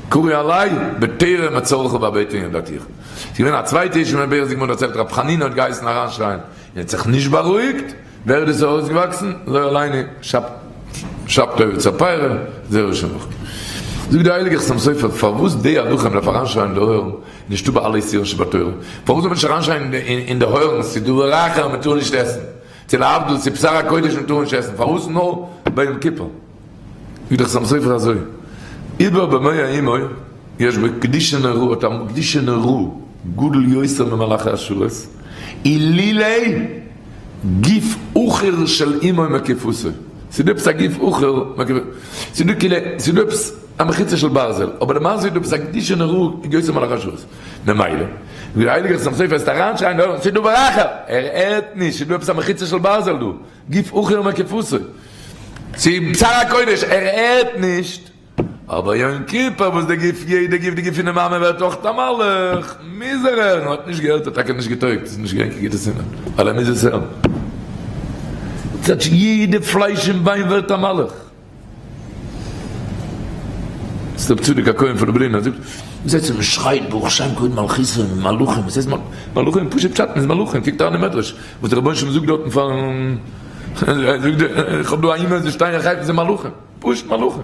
קרי עלי בטרם אצורך בבטן ילדתיך. ס'איז געווען א צווייטע איש מבאר די גמרא דערציילט רבי חנינא האט געהייסן אריינשרייען און האט זיך נישט בארואיגט, ווער איז דאס ארויסגעוואקסן? לא עלינו שבתאי וצפרא זרע שמך. זאגט דער הייליגער חתם סופר פארוואס די הלכה מ'דארף אריינשרייען אין די אויערן נישטא ביי אלע איסורים שבתורה, פארוואס זאל מען נישט אריינשרייען אין די אויערן ס'איז דבר אחר מ'טאר נישט עסן, צו להבדיל ס'איז בשר הקודש מ'טאר נישט עסן, פארוואס נאר ביי יום כיפור? זאגט דער חתם סופר אזוי, עובר במעי אמו יש בו קדושה נוראה, האט א קדושה נוראה, גדול יותר ממלאכי השרת, אילולא גוף עכור של אמו מקיפתו, ס'איז דא עפעס א גוף עכור מקיפתו, ס'איז דא כאילו, ס'איז דא עפעס א מחיצה של ברזל, אבער למעשה איז דא עפעס א קדושה נוראה יותר מלאכי השרת. ממילא, ווי דער הייליגער חתם סופר וועסט אריינשרייען דא, ס'איז דבר אחר! ער הערט נישט, ס'איז דא עפעס א מחיצה של ברזל דא, גוף עכור מקיפתו. ס'איז בשר הקודש, ער הערט נישט. אבער יום כיפור וואס די גוף יעדע גוף די גוף פונעם מאמע ווערט אויך א מלאך, מוז ער הערן, האט נישט געהערט האט טאקע נישט געטויגט, ס'איז נישט געווען קיין גוטע סימן, ווייל ער מוז עס הערן. כאטש יעדע פלייש און ביין ווערט א מלאך. ס'איז רב צדוק הכהן פון לובלין ער זאגט, וואס הייסט מען שרייט ברוך שם כבוד מלכותו מלאכים, וואס הייסט מלאכים, פשוט פשט מ'איז מלאכים, קוקט אריין אין מדרש וואס דער רבונו של עולם זאגט דארטן פארן, זאגט איך האב דא א אימעיל זיי שטייען אין חיפה זיי מלאכים. פשוט מלאכים.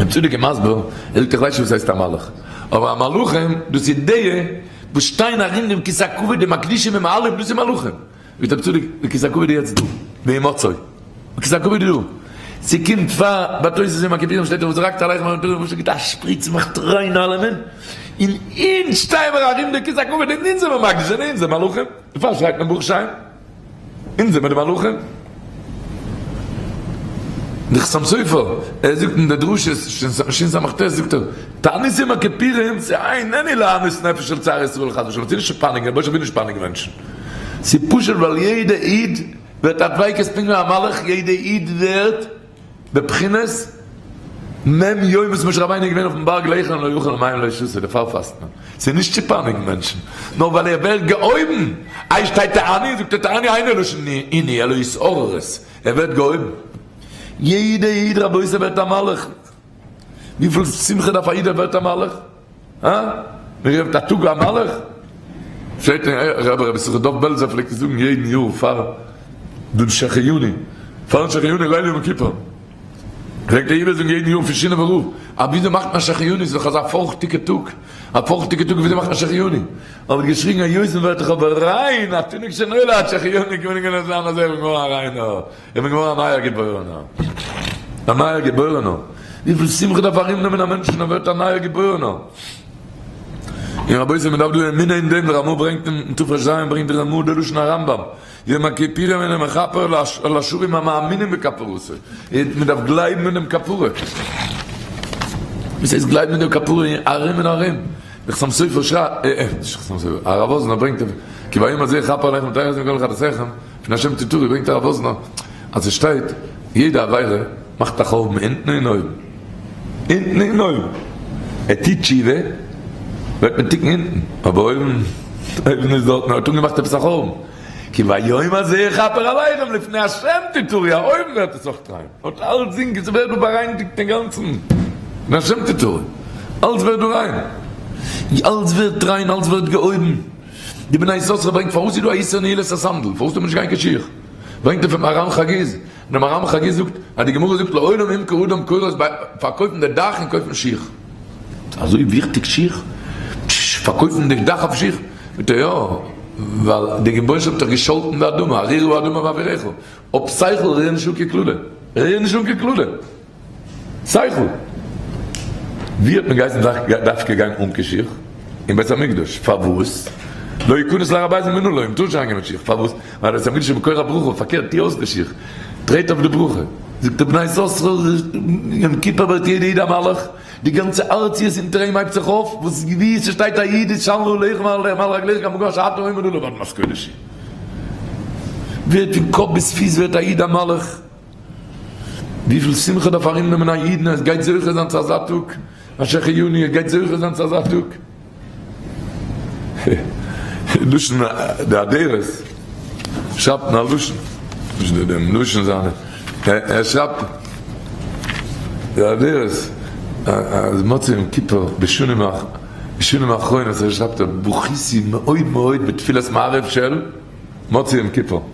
רב צדוק איז מסביר, ער זאגט איך ווייס נישט וואס הייסט א מלאך, אבער א מלאכים דאס איז די וואס שטייען ארום דעם כסא הכבוד די מקדישים און מעלים דאס איז מלאכים. זאגט רב צדוק, די כסא הכבוד איז יעצט דא, בהמצאו, די כסא הכבוד איז דא, ס'קומט פאר ביי תוס' יום הכיפורים שטייט דאך וזרקת עליכם מים פתוחים וואס גיבט א שפריץ מאכט ריין אלעמען, און אונז שטייען מיר ארום די כסא הכבוד און אונז זעמיר מקדיש און אונז זעמיר מלאכים, דערפאר שרייט מען ברוך שם. אונז זעמיר די מלאכים. די חתם סופר, ער זאגט אין די דרשות שס"ט זאגט ער, תענית יום הכיפורים זה איננו להמית נפש של צער ישראל חס ושלום, ס'איז נישט צו פייניגן, רבוש ע וויל נישט פייניגן מענטשן, ס'איז פשוט ווייל יעדע איד ווערט א דביקות פונקט ווי א מלאך, יעדע איד ווערט בבחינת מ' יום וואס משה רבינו איז געווען אויפן בארג לחם לא אכל ומים לא שתה, דערפאר פאסט מען, ס'איז נישט צו פייניגן מענטשן, נאר ווייל ער ווערט געהויבן, איי שטייט תעני, זאגט ער תעני אינו לשון עינוי אלא התעוררות, ער ווערט געהויבן, יעדע איד רבותי ווערט א מלאך, וויפיל שמחה דארף א איד ער ווערט א מלאך? הא? מיר ווערט א טאג א מלאך? פלעגט רבי רבי יששכר דוב בעלזער פלעגט עס זאגן יעדן יאר פאר דעם שהחיינו, פארן שהחיינו ליל יום כיפור, פלעגט ער איבערזאגן יעדן יאר פון שינאווער רב, א וויאזוי מאכט מען א שהחיינו, ס'איז דאך אזא פארכטיגע טאג, א פארכטיגע טאג וויאזוי מאכט מען שהחיינו? האט געשריגן היות מען ווערט דאך אבער ריין, א תינוק שנולד שהחיינו קען מען זיין אזוי איך בין געווארן א ריינער. איך בין געווארן א נייער געבוירענער. א נייער געבוירענער. וויפיל שמחה דארף ארומנעמען א מענטש ווען ער ווערט א נייער געבוירענער. און רבותי מען דארף דא אמונה אין דעם, דער רמא ברענגט אין תר"ז ברענגט דער רמא די לשון הרמב"ם, יום הכיפורים אינו מכפר על השבים המאמינים בכפרתו. מען דארף גלייבן אין דעם כפרה. וואס הייסט גלייבן אין דעם כפרה? ארום און ארום. דער חתם סופר שרייבט, נישט חתם סופר, הרב וואזנער ברענגט, כי ביום הזה יכפר עליכם ותחזו מכל חטאתיכם, פון השם תתורי ברענגט הרב וואזנער אז עס שטייט יעדע עבירה מאכט א חורבן אונטן און אויבן, אונטן און אויבן, ער טוט תשובה ווערט מתוקן אונטן, אבער אויבן, אויבן איז דארטן, ער האט אנגעמאכט עפעס א חורבן, כי ביום הזה יכפר עליכם לפני השם תטהרו, אויבן ווערט עס אויך ריין, האט אלצדינג, עס ווערט דא בארייניגט אינגאנצן, לפני השם תטהרו, אלץ ווערט דא ריין, אלץ ווערט ריין, אלץ ווערט געהויבן. די בני יששכר ברענגט פארוואס איז דא א איסור נעילת הסנדל פארוואס טאר מען נישט גיין קיין שיך ברענגט ער פון מהר"ם חגיז און דער מהר"ם חגיז זאגט אז די גמרא זאגט לעולם ימכור אדם קורות ביי פארקויפן די דאך און קויפן שיך אזוי וויכטיג שיך פארקויפן די דאך אויף שיך זאגט ער יא ווייל די רבונו של עולם האט דאך געשאלטן די אדמה ארירה האדמה בעבורך אויב שכל ריר נישט אן קיין קללה ריר נישט אן קיין קללה. שכל! ווי האט מען געהייסן דווקא גיין אן קיין שיך? אין בית המקדש. פארוואס? לא יכנס להר הבית בנעליים, מ'טאר נישט אריינגיין מיט שיך. פארוואס? ווייל בית המקדש איז מקור הברכה, פארקערט טו אויס די שיך, טרעט אויף די ברכה. זאגט דער בני יששכר, יום כיפור ווערט יעדע איד א מלאך, די גאנצע ארציות אונטער אים הייבט זיך אויף, וואס ווי ס'שטייט א איד איז של נעליך מעל רגליך גם במקום אשר אתה עומד עליו אדמת קודש היא. ווערט פון קאפ ביז פיס ווערט א איד א מלאך. וויפיל שמחה דארף ארומנעמען א אידן אז גייט זוכה זיין צו אזא טאג, א שהחיינו ער גייט זוכה זיין צו אזא טאג. לשון די אדרת שרייבט אין א לשון, נישט דעם לשון זיינע, ער שרייבט די אדרת אז מוצאי יום כיפור בשנים האחרונות שרייבט ער בכיתי מאוד מאוד בתפילת מעריב של מוצאי יום כיפור.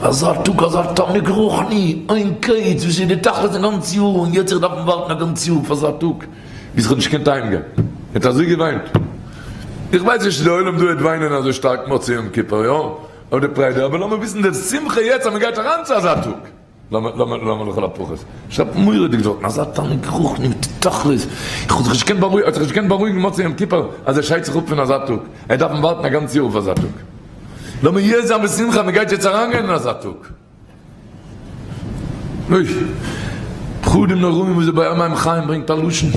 אזא טאג אזא תענוג רוחני, אין קץ, וואס איז די תכלית א גאנץ יאר, און יעצט איך דארפן ווארטן א גאנץ יאר פאר אזא טאג, ביז איך האב נישט געקענט אהיים גיין, ער האט אזוי געוויינט, איך ווייס נישט צו די עולם דא וועט וויינען אזוי שטארק מוצאי יום כיפור, יא, אדער פריידע, אבער לאמיר וויסן די שמחה יעצט אז מען גייט אריין צו אזא טאג. לאמיר לכל הפחות. שרייבט מורא'דיג דארטן, אזא תענוג רוחני מיט תכלית, איך האב זיך נישט געקענט בארואיגן, ער האט זיך נישט געקענט בארואיגן מוצאי יום כיפור אז ער שיידט זיך אפ פון אזא טאג, ער דארף ווארטן א גאנץ יאר אויף אזא טאג. לאמיר יעצט זיין בשמחה, מען גייט יעצט אריינגיין אין אזא טאג. אוי. פחדים נוראים וואס דער באר מים חיים ברענגט א לשון.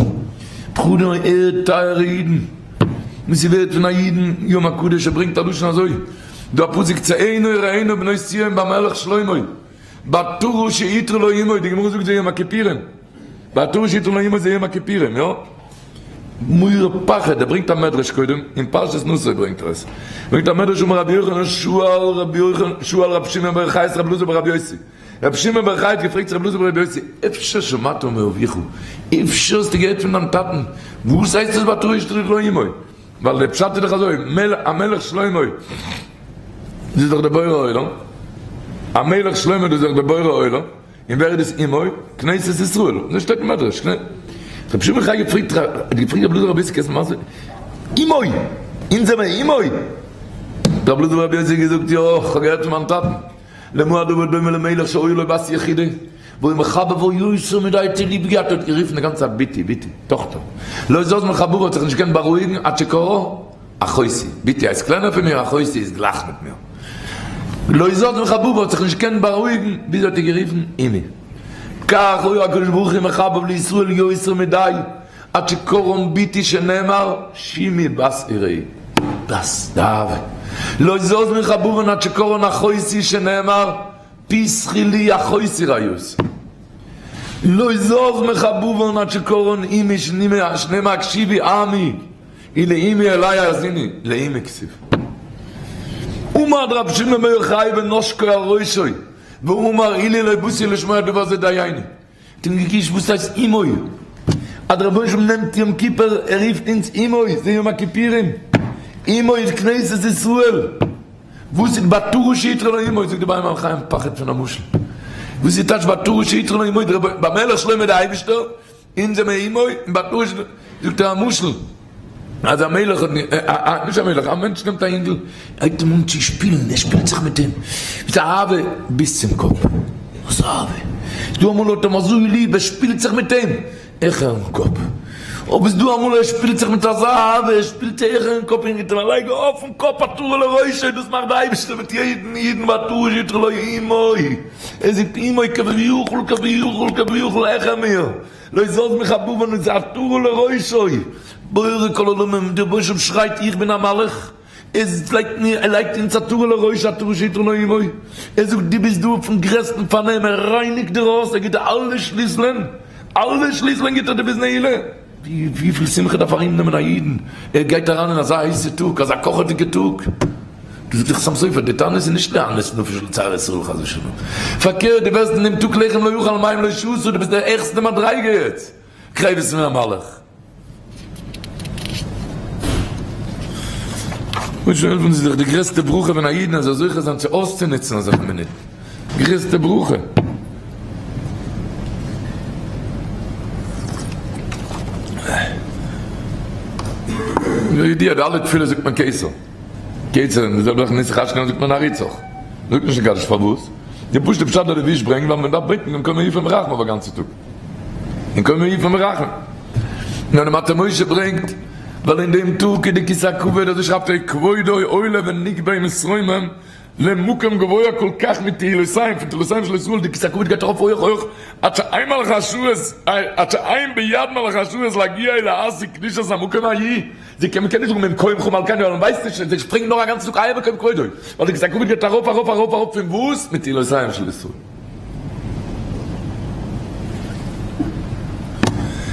פחדים ערד טייערע אידן. וואס איז ווערט פון א אידן יום הקדוש ער ברענגט א לשון אזוי. דא א פסוק צאינה וראינה בנות ציון במלך שלמה. בעטרה שעטרה לו אמו, די גמרא זאגט זה יום הכיפורים. בעטרה שעטרה לו אמו זה יום הכיפורים, יא? מורא פחד, ער ברענגט א מדרש קודם, אין פרשת נשא ברענגט ער עס. ברענגט א מדרש אמר רבי יוחנן שאל רבי יוחנן שאל רבי שמעון בר יוחאי את רבי אלעזר ברבי יוסי. רבי שמעון בר יוחאי האט געפרעגט צו רבי אלעזר ברבי יוסי, אפשר שמעת מאביך, אפשר האסטו געהערט פון דיין טאטן, וואס הייסט עס בעטרה שעטרה לו אמו? ווייל דער פשט איז דאך אזוי, המלך שלמה דאס איז דאך דער בורא עולם, המלך שלמה דאס איז דאך דער בורא עולם, און ווער איז דאס אמו? כנסת ישראל, אזוי שטייט אין מדרש, רבי שמעון חי געפרעגט האט געפרעגט רבי אלעזר רבי יוסי קענסט מסביר אמו! אונז זעמער אמו! רבי אלעזר רבי יוסי האט געזאגט יא, כ'האב געהערט פון מיין טאטן, למה הדבר דומה למלך שהיה לו בת יחידה, והיה מחבבה יותר מדי האט זי ליב געהאט האט גערופן די גאנצע צייט בתי בתי טאכטער לא זז מחבבה האט זיך נישט געקענט בארואיגן עד שקראה אחותי בתי הייסט קלענער פון מיר אחותי איז גלייך מיט מיר לא זז מחבבה האט זיך נישט געקענט בארואיגן ביז האט איר גערופן אמי כך היה הקדוש ברוך הוא מחבב לישראל יותר מדי עד שקראן בתי שנאמר שמעי בת וראי בת דאהבה לא זז מחבבן עד שקראן אחותי שנאמר פתחי לי אחותי רעיתי. לא זז מחבבן עד שקראן אמי שנאמר הקשיבי עמי ולאמי אלי האזיני לאמי כתיב. עמד רבי שמעון בר יוחאי ונשקו על ראשו ואמר אילו לא באתי לשמוע דבר זה דייני. האט אים געקישט וואס הייסט אמו? אז דער רבונו של עולם נעמט יום כיפור ער רופט אונז אמו, זה יום הכיפורים, אמו איז כנסת ישראל, וואס איז בעטרה שעטרה לו אמו, זאגט די באר מים חיים פחד פון א משל, וואס איז טייטש בעטרה שעטרה לו אמו, ביי מלך שלמה די אייבישטער, אונז זעמער אמו, און בעטרה זאגט ער א משל. אז א מלך האט, נישט א מלך, א מענטש נעמט א אינגל, ער הייבט אים אן צו שפילן, ער שפילט זיך מיט אים, מיט אהבה ביז צום קאפ, וואס אהבה? ס'דא אמאל האט אים אזוי ליב, ער שפילט זיך מיט אים, העכערן קאפ, אבער ס'דא אמאל ער שפילט זיך מיט אזא אהבה, ער שפילט העכערן קאפ און גיבט אים א לייג אויפן קאפ עטרה לראשו, דאס מאכט דער אייבערשטער מיט יעדן אידן בעטרה שעטרה לו אמו, ער זאגט אמו כביכול כביכול כביכול העכער מיר. לא זז מחבבן איז עטרה לראשו, בורא כל עולמים, דער רבונו של עולם שרייט איך בין א מלאך, ער לייגט מיר, ער לייגט אונז עטרה לראש עטרה שעטרה לו אמו, ער זאגט דו ביסט דא אויפן גרעסטן פארנעם, ער רייניגט דיר אויס, ער גיבט דיר אלע שליסלען, אלע שליסלען גיבט ער דיר ביז נעילה, וויפיל שמחה דארף ארומנעמען א אידן, ער גייט אריין אין אזא הייסע טאג, אזא קאכעדיגע טאג. דאס זאגט דער חתם סופר, די תענית איז נישט להענות נפש לצער ישראל חס ושלום, פארקערט דו ווערסט אין דעם טאג לחם לא אכל מים לא שתה, דו ביסט די העכסטע מדריגה יעצט, קרבות מן המלאך. און שוין העלפן זיך די גרעסטע ברכה פון א אידן אז ער זאל זוכה זיין צו אויסצונוצן אזעלכע מינוטן, גרעסטע ברכה. ידיעה, די אלע תפילות זאגט מען כתר. קיצור, אין די זעלבע זאך נוסח אשכנז זאגט מען נעריצך. מ'זאגט נישט אין קדיש פארוואס? די פשוטע פשט דער לבוש ברענגט ווייל מ'דארף בעטן דעם קומה יפה מרחם א גאנצע טאג. און קומה יפה מרחם. נאר די מטה משה ברענגט ווייל אין דעם טאג איז די כסא הכבוד אזוי שרייבט ער כבודו עולה ונגבה ומתרומם למקום גבוה כל כך מתהילותיהם פון תהילותיהם של ישראל די כסא הכבוד גייט ארויף הויך הויך עד שאין מלאכי השרת עד שאין ביד מלאכי השרת להגיע ולהשיג קדושת המקום ההיא זיי קען מ'קען נישט זאגן ממקומך מלכנו ווייל מ'ווייסט נישט זיי שפרינגען נאר א גאנצן טאג איה מקום כבודו ווייל די כסא הכבוד גייט ארויף ארויף ארויף ארויף פון וואס? מתהילותיהם של ישראל.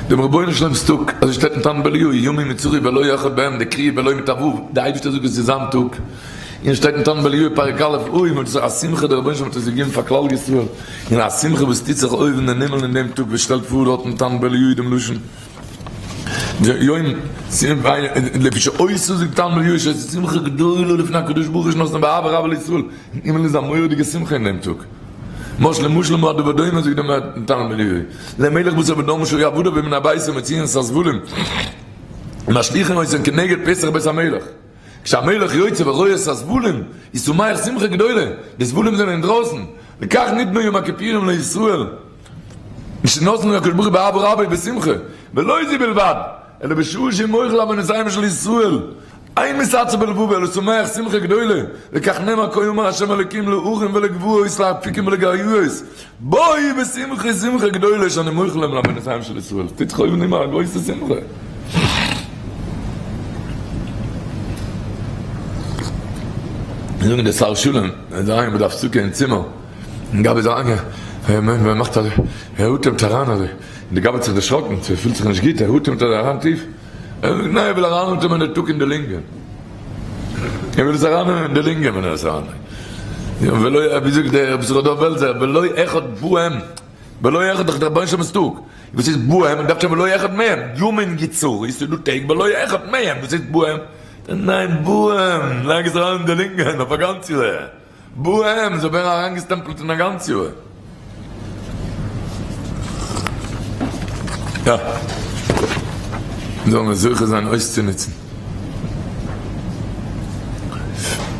דעם רבונו של עולם'ס טאג, אזוי שטייט אין תנא דבי אליהו, ימים יצורי ולא אחד בהם, די קריאה ולא מיט א ו', די אייבערשטער זאגט עס איז זיין טאג, און שטייט אין תנא דבי אליהו פרק א', אוי וואס איז א שמחה דער רבונו של עולם האט עס געגעבן פאר כלל ישראל, און א שמחה וואס טוט זיך אויבן אין הימל אין דעם טאג, וואס שטעלט פאר דארט אין תנא דבי אליהו דעם לשון יום לפי שעושה זאגט תנא דבי אליהו שעושה שמחה גדולה לפני הקדוש ברוך הוא שנתן באהבה רבה לישראל, אין הימל איז א מורא'דיגע שמחה אין דעם טאג. משל למשל למה הדבר דומה זאגט דער תנא דבי אליהו למלך בשר ודם שהיו עבדיו ובני ביתו מוציאין את הזבלים ומשליכין אותן כנגד פתח בית המלך כשהמלך יוצא ורואה את הזבלים איז שמח שמחה גדולה די זבלים זענען אינדרויסן לכך ניתנו יום הכיפורים לישראל שנתנו הקדוש ברוך הוא באהבה רבה ובשמחה ולא זו בלבד אלא בשעה שמוחל עוונותיהם של ישראל. אין מתעצב בלבבו אלא שמח שמחה גדולה, וכך נאמר כה אמר ה' אלוקים להרים ולגבעות לאפיקים ולגאיות, בואי בשמחה שמחה גדולה שאני מוחל להם לעוונותיהם של ישראל, טוט זיך אויבן אימער א גרויסע שמחה. זאגן די שר שלום, ער איז אריין מיט די הפסקה אין צימער, און גבאי איז אריין, ער מאכט אזוי, ער אטעמט אריין אזוי, און די גבאי האט זיך דערשראקן, ער פילט זיך נישט גוט, ער אטעמט אזוי אריין טיף, ער זאגט ניין ער וויל אריינאטעמען די טאג אין די לונגען, ער וויל עס ארייננעמען אין די לונגען ווען ער איז אריין, ולא ווי זאגט דער רבי יששכר דוב בעלזער ולא אחד בהם, ולא אחד דאך דער רבונו של עולם'ס טאג, וואס איז בהם, מען דארף שוין ולא אחד מהם, ימים יצורו, ס'איז דא טעג ולא אחד מהם, וואס איז בהם? ניין בהם, לייג עס אריין אין די לונגען אויף א גאנץ יאר. בוהם! זיי ווערן אריינגעסטעמפלט אין א גאנץ יאר. יא. זאלן מיר זוכה זיין אויסצונוצן.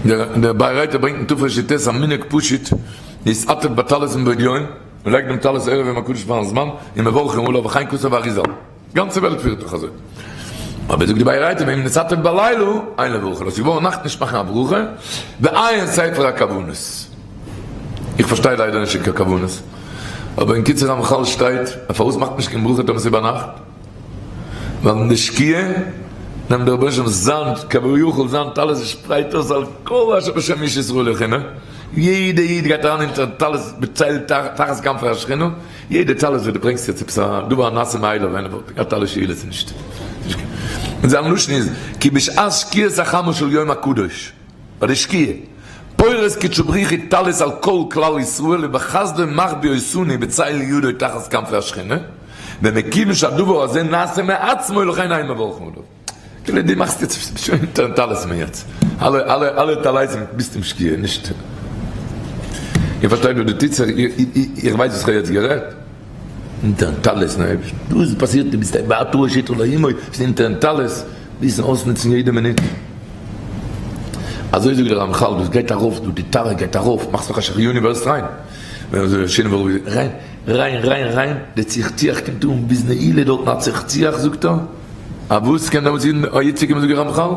דער באר רייטער ברענגט אין תרי"ט א מנהג פשוט, להתעטף בטלית מבעוד יום, מען לייגט דעם טלית ערב יום הקדוש פארן זמן, און מברכין עליו וכן כתב האריזל. גאנצע וועלט פירט דאך אזוי. אבער זאגט די באר רייטער ואם נתעטף בלילה אין לברך עליו, ס'איז געווארן נאכט נישט מאכן א ברכה, ועיין ספר הכוונות. איך פארשטיי ליידער נישט אין קיין כוונות, אבער אין קיצור רמחל שטייט אז פארוואס מאכט מען נישט קיין ברכה טאמער ס'איז ביינאכט? ווייל אין די שקיעה נעמט דער רבונו של עולם זיין כביכול זיין טלית און שפרייט אויס על כל אשר בשם איש ישראל יכונה, יעדע איד גייט אריין אונטערן טלית בצל תחת כנפי השכינה, יעדע טלית וואס דו ברענגסט יעצט עפעס א דבר הנעשה מאליו איינער וואלט געהאט אלע שאלות איז נישט און זיין לשון איז כי בשעת שקיעת החמה של יום הקדוש ביי די שקיעה פורס קודשא בריך הוא טלית על כל כלל ישראל ובחסדו מחביא אותנו בצל ידו תחת כנפי השכינה ומכיוון שהדבר הזה נעשה מעצמו לכן אין מברכין עליו. כאילו דו מאכסט יעצט שוין אונטערן טלית מיר יעצט אלע אלע אלע טליתים ביז צום שקיעה נישט איר פארשטייט וואס דא טוט זיך איך ווייס וואס איך האב יעצט גערעדט אונטערן טלית נו דא איז פאסירט דו ביסט ואתה השיתו לאמו ביסט אונטערן טלית וויסן אויסנוצן יעדע מינוט אזוי זאגט דער רמחל דאס גייט ארויף דא די טהרה גייט ארויף מאכסט נאך א שהחיינו ווערסט ריין ריין ריין ריין ריין די צחצוח קומט אן ביז נעילה דארטן א צחצוח זאגט ער א וואס קען דעמאלטס אידן א איד צוקומען זאגט רמחל,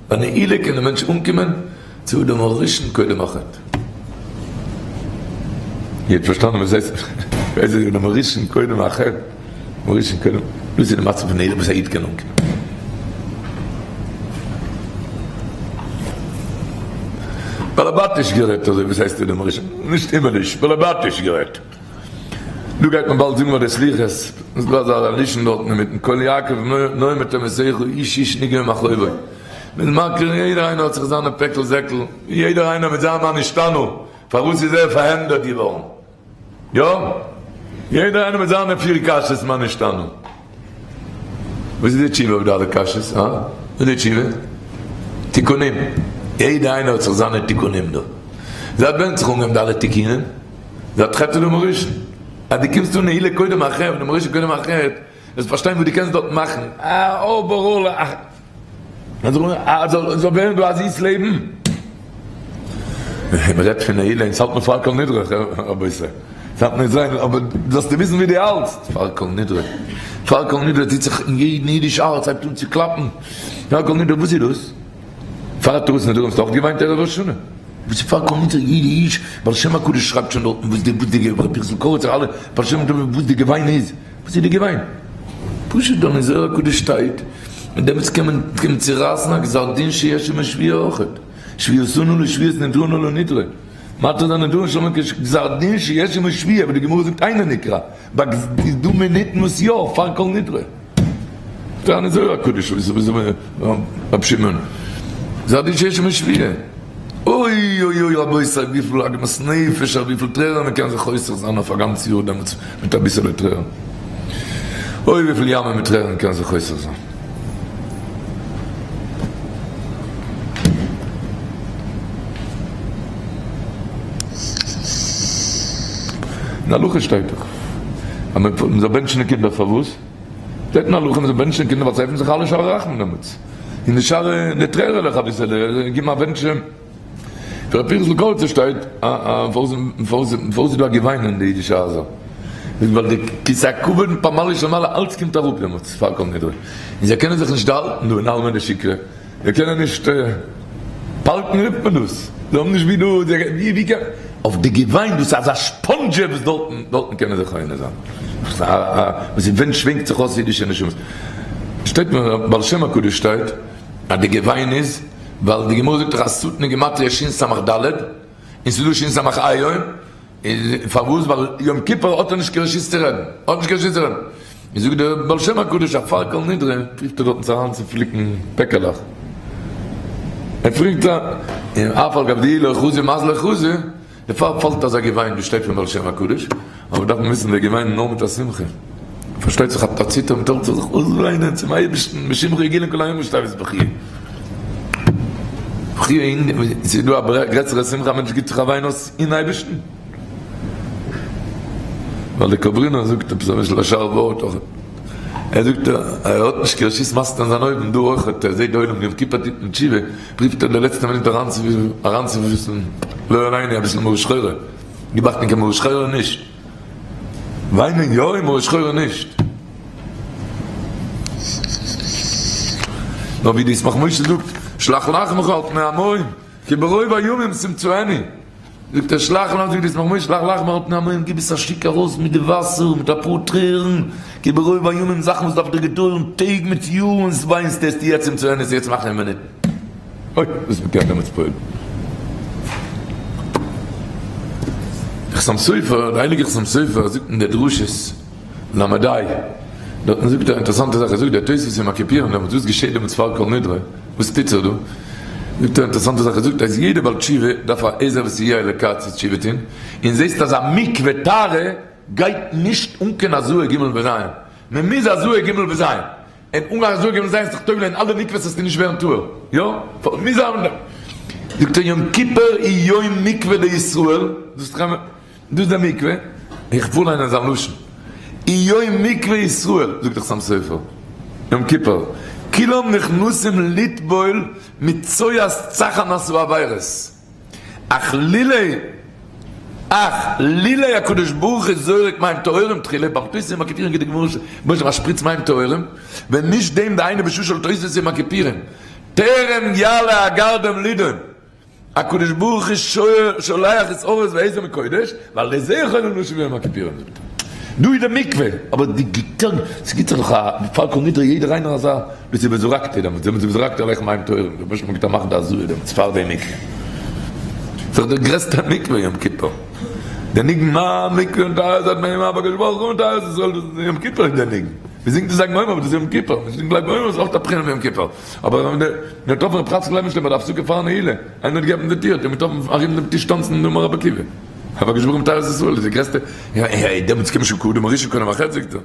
ביי נעילה קען דער מענטש אנקומען צו אדם הראשון קודם החטא. איר האט פארשטאנען וואס הייסט וואס איז אדם הראשון קודם החטא? אדם הראשון קודם, דאס איז די מצב פון נעילה וואס א איד קען אנקומען. באלעבאטיש גערעדט אזוי וואס הייסט אדם הראשון? נישט הימעליש, באלעבאטיש גערעדט. דא גייט מען באלד זאגן ביי די סליחות, איז דא אזא לשון דארטן אינמיטן, קול יעקב נועם תמסכה איש איש נגעו מכאובו, מען איז מכיר יעדער איינער האט זיך זיינע פעקל זעקל, יעדער איינער מיט זיין מה נשתנו, פארוואס איז ער פארענדערט געווארן, יא, יעדער איינער מיט זיינע פיר קשיות מה נשתנו. וואס איז די תשובה אויף די אלע קשיות? הא? וואס איז די תשובה? תיקונים. יעדער איינער האט זיך זיינע תיקונים דא. זייט ווען האט זיך אנגעהויבן די אלע תיקונים? זייט חטא אדם הראשון. אז דו קומסט אן נעילה קודם החטא, אדם הראשון קודם החטא, וועסט פארשטיין וואס דו קענסט דארט מאכן. א overall א. אז זאל ווערן דא א זיס לעבן. מען רעדט פון נעילה אונז האלט מען פאר כל נדרי רבותי. ס'דארף נישט זיין אבער זאלסטו וויסן ווי דו האלטסט. פאר כל נדרי. פאר כל נדרי טוט זיך אין יעדן אידיש הארץ הייבט אן צו קלאפן. פאר כל נדרי וואס איז דאס? פאר התרת נדרים האסטו אויך געוויינט ערב ראש השנה? וואס איז פאר כל נדרי יעדע איש בעל שם הקדוש שרייבט שוין דארטן וואס די וואס די רבי פנחס'ל קאריצער אלע בעל שם טוב וואס די געוויין איז. וואס איז די געוויין? פשוט דאן אין זוהר הקדוש שטייט און דעמאלטס קען מען קען מען צורייסן א גזר דין שיש עמו שבועה אויכעט, שבועתנו לשבועות נדרנו לנדרי, מתיר זיין נדרים שלא מכש גזר דין שיש עמו שבועה, ווי די גמרא זאגט אינו נקרא, ביי איז דא מינוטן וואס יא פאר כל נדרי. דאן אין זוהר הקדוש רבי שמעון גזר דין שיש עמו שבועה. אוי אוי אוי רבותי וויפיל עגמת נפש און וויפיל טרערן מען קען זיך חוסך זיין אויף א גאנץ יאר דעמאלטס מיט אביסעלע טרערן. אוי וויפיל ימים מיט טרערן קען זיך חוסך זיין. אין הלכה שטייט דאך אז מען זאל בענטשן די קינדער פארוואס? שטייט אין הלכה מען זאל בענטשן די קינדער ווייל ס'עפנט זיך אלע שערי רחמים דעמאלטס. און די שערי די טרערעלעך אביסעלע גיבן א וואונטש. פאר ר' פנחס'ל קאריצער שטייט פארוואס איז דא א געוויין אין די אידישע הייזער? ווייל די כסא הכבוד און פמליא של מעלה אלץ קומט אראפ דעמאלטס פאר כל נדרי און זיי קענען זיך נישט דערהאלטן דא אין עלמא דשיקרא. זיי קענען נישט פארקן רופט מען דאס, זיי האבן נישט ווי דא, ווי ווי קען, אויף די געוויין דאס איז אזא ספאנדזשע וואס דארטן דארטן קענען זיי קונה זיין, וואס ווען שווענקט זיך אויס אידישע נשמות, שטייט מיר בעל שם הקדוש שטייט אז די געוויין איז ווייל די גמרא זאגט דאך אז שטן איז גימטריא שין סמך ד' און ס'איז דא שין סמך עיון, איז פארוואס? ווייל יום כיפור האט ער נישט קיין רשות צו רעדן, האט נישט קיין רשות צו רעדן. איז זאגט דער בעל שם הקדוש א פאר כל נדרי פריווט ער דארטן צו אריין צו פליקן פעקעלעך, ער פרינגט א, און אף על גב דאי לא חזי מזליה חזי, דערפאר פאלט אזא געוויין ווי שטייט פון בעל שם הקדוש, אבער דארף מען וויסן דער געוויין נאר מיט א שמחה, פארשטייט זיך כאפט א ציטער מיט אלץ זיך אויסוויינען צום אייבערשטן בשמך יגילון כל הימים שטייט בכיה. בכיה אין, ס'איז דא א גרעסערע שמחה א מענטש גיבט זיך א וויין אויס אין אייבערשטן? ווייל די קאברינער זאגט עפעס אביסל א שארף ווארט אויך, ער זאגט ער האט נישט קיין רשות מסתן זיין אויבן דא אויך, ער זעט די עולם יום כיפור טוט מען תשובה, פריווט ער די לעצטע מינוט אריינצווויסן לא עלינו אביסל מרה שחורה, גיב אכטונג קיין מרה שחורה נישט, וויינען יא און מרה שחורה נישט. נאר ווי די ישמח משה זאגט, שלח לחמך על פני המים, כי ברוב הימים תמצאני. זאגט ער שלח לך, זאגט די ישמח משה, שלח לחמך על פני המים, גיב עס א שיק ארויס מיט די וואסער, מיט אפאר טרערן, כי ברוב הימים זאכן וואס דארף דיר געדויערן טעג מיט יארן, עס וויינסטו עס יעצט תמצאני, עס יעצט מאכן אין מינוטן. אוי, וואס מ'קען דעמאלטס פועל'ן. די חתם סופר, די הייליגע חתם סופר זאגט אין די דרשות, למדי, דארטן זאגט ער א אינטערעסאנטע זאך, ער זאגט די תוספות יום הכיפורים דעמאלטס, וואס געשעט דעמאלטס פאר כל נדרי, וואס טוט זיך דא? זאגט ער א אינטערעסאנטע זאך, ער זאגט אז יעדע בעל תשובה דארף א עזר וסיוע אלוקה צו תשובה טון, און זעסט אז א מקווה טהרה גייט נישט אן קיין הזאה ג' וז', מען מוז הזאה ג' וז', און אן הזאה ג' וז' זיך טובל'ען אין אלע מקוואות וועסטו נישט ווערן טהור, יא? מוז זיין דעם. זאגט ער יום כיפור איז יום מקווה לישראל, דאס איז די מקווה, איך פאר ליינען זיין לשון, יום מקווה ישראל, זאגט דער חתם סופר, יום כיפור, כולם נכנסים לטבול מצואת צחנת העבירות, אך לולא אך לולא הקדוש ברוך הוא זורק מים טהורים תחילה, ביים תוס' יום הכיפורים גיט די גמרא א שפריץ מים טהורים, ווען נישט דעם דהיינו בשעה של תוס' יום הכיפורים, טרם יעלה הגרדום לידון. הקדוש ברוך הוא שולח את אורות ועזר מקודש, ועל ידי זה יכולים לשוב יום הכיפורים זאגט ער. דא איז די מקווה, אבער די געטאן, ס'גיט זיך דאך א פאר כל נדרי יעדער איינער אזא, דאס איז וזרקתי דעמאלטס, דעמאלטס איז וזרקתי עליך מים טהורים, דער באשעפער גיט א מאך די הזאה דעמאלטס פאר די מקווה. ס'איז דאך די גרעסטע מקווה יום כיפור. די ניגון מה מקווה מטהר את הטמאים אף הקדוש ברוך הוא מטהר את ישראל, דאס איז יום כיפור איז די ניגון. מ'זינגט עס לג בעומר אבער דאס איז יום כיפור, מ'זינגט לג בעומר איז אויך א בחינה פון יום כיפור. אבער ווען מ'האט געטראפן ר' חצקל לעווינשטיין ביי די הפסקה פאר נעילה, איינער האט געעפנט די טיר, האט ער געטראפן ארום דעם טיש טאנצן נאמר רבי עקיבא. רבי עקיבא ברוך מטהר את ישראל איז די גרעסטע, דעמאלטס קען מען שוין קדם הראשון קודם החטא זאגט ער.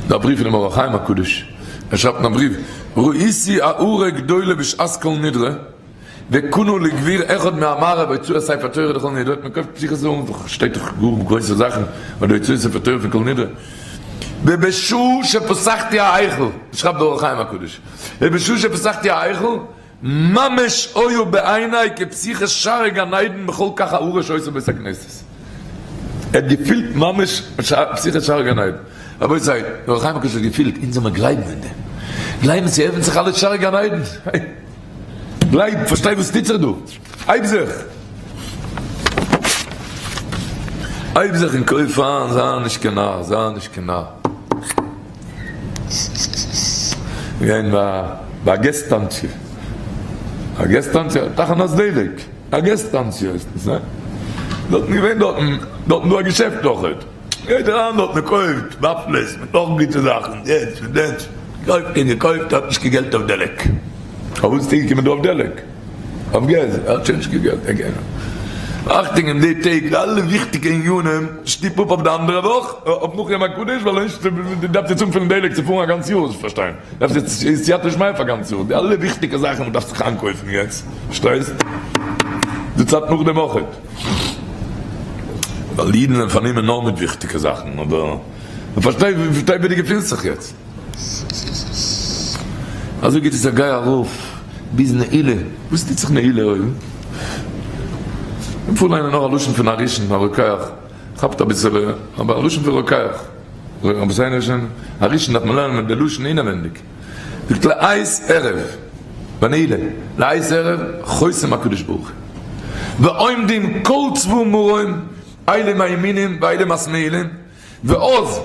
דער בריוו פונעם אור החיים הקדוש, ער שרייבט אין א בריוו, ראיתי הארה גדולה בשעת כל נדרי, וקנו לגביר אחד מהמערב הוצאת ספר תורה לכל נדרי, מען קויפט פתיחת ארון, שטייט דאך גאר גרויסע זאכן ביי די הוצאת ספר תורה פון כל נדרי. ובשעה שפתחתי ההיכל, שרייבט דער אור החיים הקדוש, ובשעה שפתחתי ההיכל, ממש היו בעיני כפתיחת שערי גן עדן בכל כך הארה שהיתה בבית הכנסת. ער האט געפילט ממש פתיחת שערי גן עדן. רבותי, דער אור החיים הקדוש האט געפילט, אונז זאל מיר גלייבן אין דעם. גלייבן ס'עפנט זיך אלע שערי גן עדן. גלייב, פארשטיי וואס טוט זיך דא. הייב זיך! הייב זיך און קויף איין, זיי נישט קיין נאר, זיי נישט קיין נאר. גיין ביי א געז סטאנציע, א געז סטאנציע, תחנת דלק, א געז סטאנציע הייסט עס, ניין? דארטן געווען דארטן, דארטן דא א געשעפט אויכעט. גייט אריין דארט מען קויפט וואפלעס מיט נאך גוטע זאכן, יענץ מיט דענץ, געקויפט און געקויפט, האט נישט קיין געלט אויף דלק. פארוואס ביסטו געקומען דא אויף דלק? אויף געז? ער האט שוין נישט קיין געלט, ער גייט אכטונג אין די טעג די אלע וויכטיגע עניינים שטופ אפ אויף די אנדערע וואך, אויף נאך יום הקדוש, ווייל אנישט דארפסטו יעצט אנפילן דלק צו פארן א גאנץ יאר, זאלסט פארשטיין, דארפסט יעצט איז סייעתא דשמיא פאר גאנץ יאר, די אלע וויכטיגע זאכן וואס דארפסט זיך איינקויפן יעצט, פארשטייסט? די צייט נאכדעם אויכעט. ווייל אידן זענען פארנומען נאר מיט וויכטיגע זאכן, אבער פארשטיי פארשטיי ווי דו געפינסט זיך יעצט. אזוי גייט עס א גיי ארויף ביז נעילה, וואס טוט זיך נעילה אויבן? איך פארליינען נאר א לשון פון א ראשון א רוקח, כאפט אביסעלע, אבער א לשון פון רוקח, רבותינו שוין, א ראשון דארף מען לערנען מיט די לשון אינעווענדיג. זאגט לעת ערב בנעילה, לעת ערב חותם הקדוש ברוך הוא ועומדים כל צבא מרום אלה מימינים ואלה משמאילים, ואז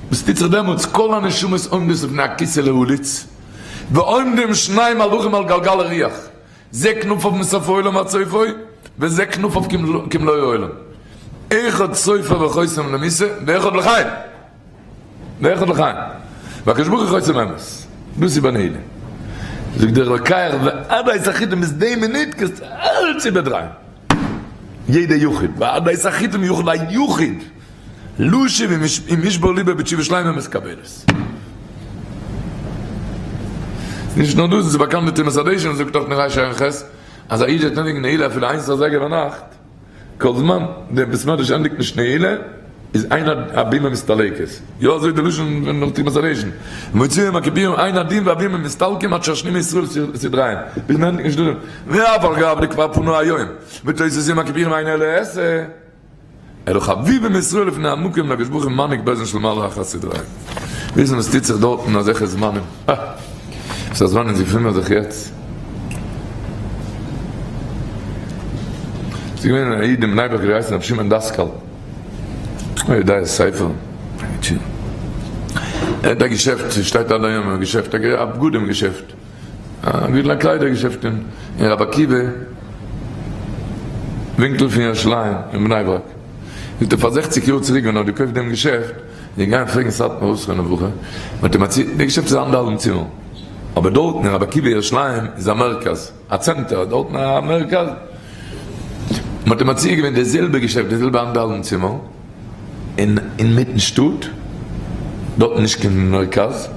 וואס טוט זיך דעמאלטס, כל הנשמות עומדות לפני הכיסא להליץ, ועומדים שני מלאכים על גלגל הירח, זה כנפיו מסוף העולם עד סופו, וזה כנפיו כמלוא העולם, אחד סופר וחותם למיתה, ואחד לחיים. ואחד לחיים. והקדוש ברוך הוא חותם אמת. דאס איז בנעילה. זאגט דער לוקח ועד זכיתם איז די מינוט קענסטו אלץ איבערדרייען. יעדע יחיד. ועד זכיתם יוכל א יחיד לשוב אם ישבור ליבו בתשובה שלימה מתקבלת. נישט נאר דאס, עס איז באקאנט די תרומת הדשן זאגט דאך אין רש ע ח אז א איד וועט ענדיגן נעילה אפילו איינס אזייגער ביינאכט, כל זמן דער בית מדרש ענדיגט נישט נעילה איז אין הבימה מסתלקת, יא אזוי די לשון פון תרומת הדשן, מוציאים הכיפורים אין הדין והבימה מסתלקים עד שישלימו ישראל סדריהם, ביז מען ענדיגט נישט דאס, ואף על גב דכבר פנו היום ותוס' יום הכיפורים אין אלא עשה, אלא חביבים ישראל לפני המקום להקדוש ברוך הוא מנהיג בית דין של מעלה אחר סדריהם. וויסן וואס טוט זיך דארטן אין אזעלכע זמנים, אה! וואס א זמן אונז געפינען מיר זיך יעצט. ס'איז געווען א איד אין בני ברק געהייסן רבי שמעון דאסקאל, א יודע ספר, ער האט א געשעפט, ס'שטייט עד היום א געשעפט, א בגדים געשעפט, א קליידער געשעפט אין רבי עקיבא ווינקל פון ירושלים אין בני ברק. זאגט ער פאר זעכציק יאר צוריק ווען ער האט געקויפט דעם געשעפט, איז ער געגאנגען פרעגן סאטמאר רב זכרונו לברכה, מען האט אים מציע, די געשעפט איז אנדערהאלבן צימער, אבער דארטן אין רבי עקיבא ירושלים איז א מרכז, א צענטער, דארטן א מרכז, מען האט אים מציע געווען די זעלבע געשעפט, די זעלבע אנדערהאלבן צימער, אין אינמיטן שטאט, דארטן נישט קיין מרכז,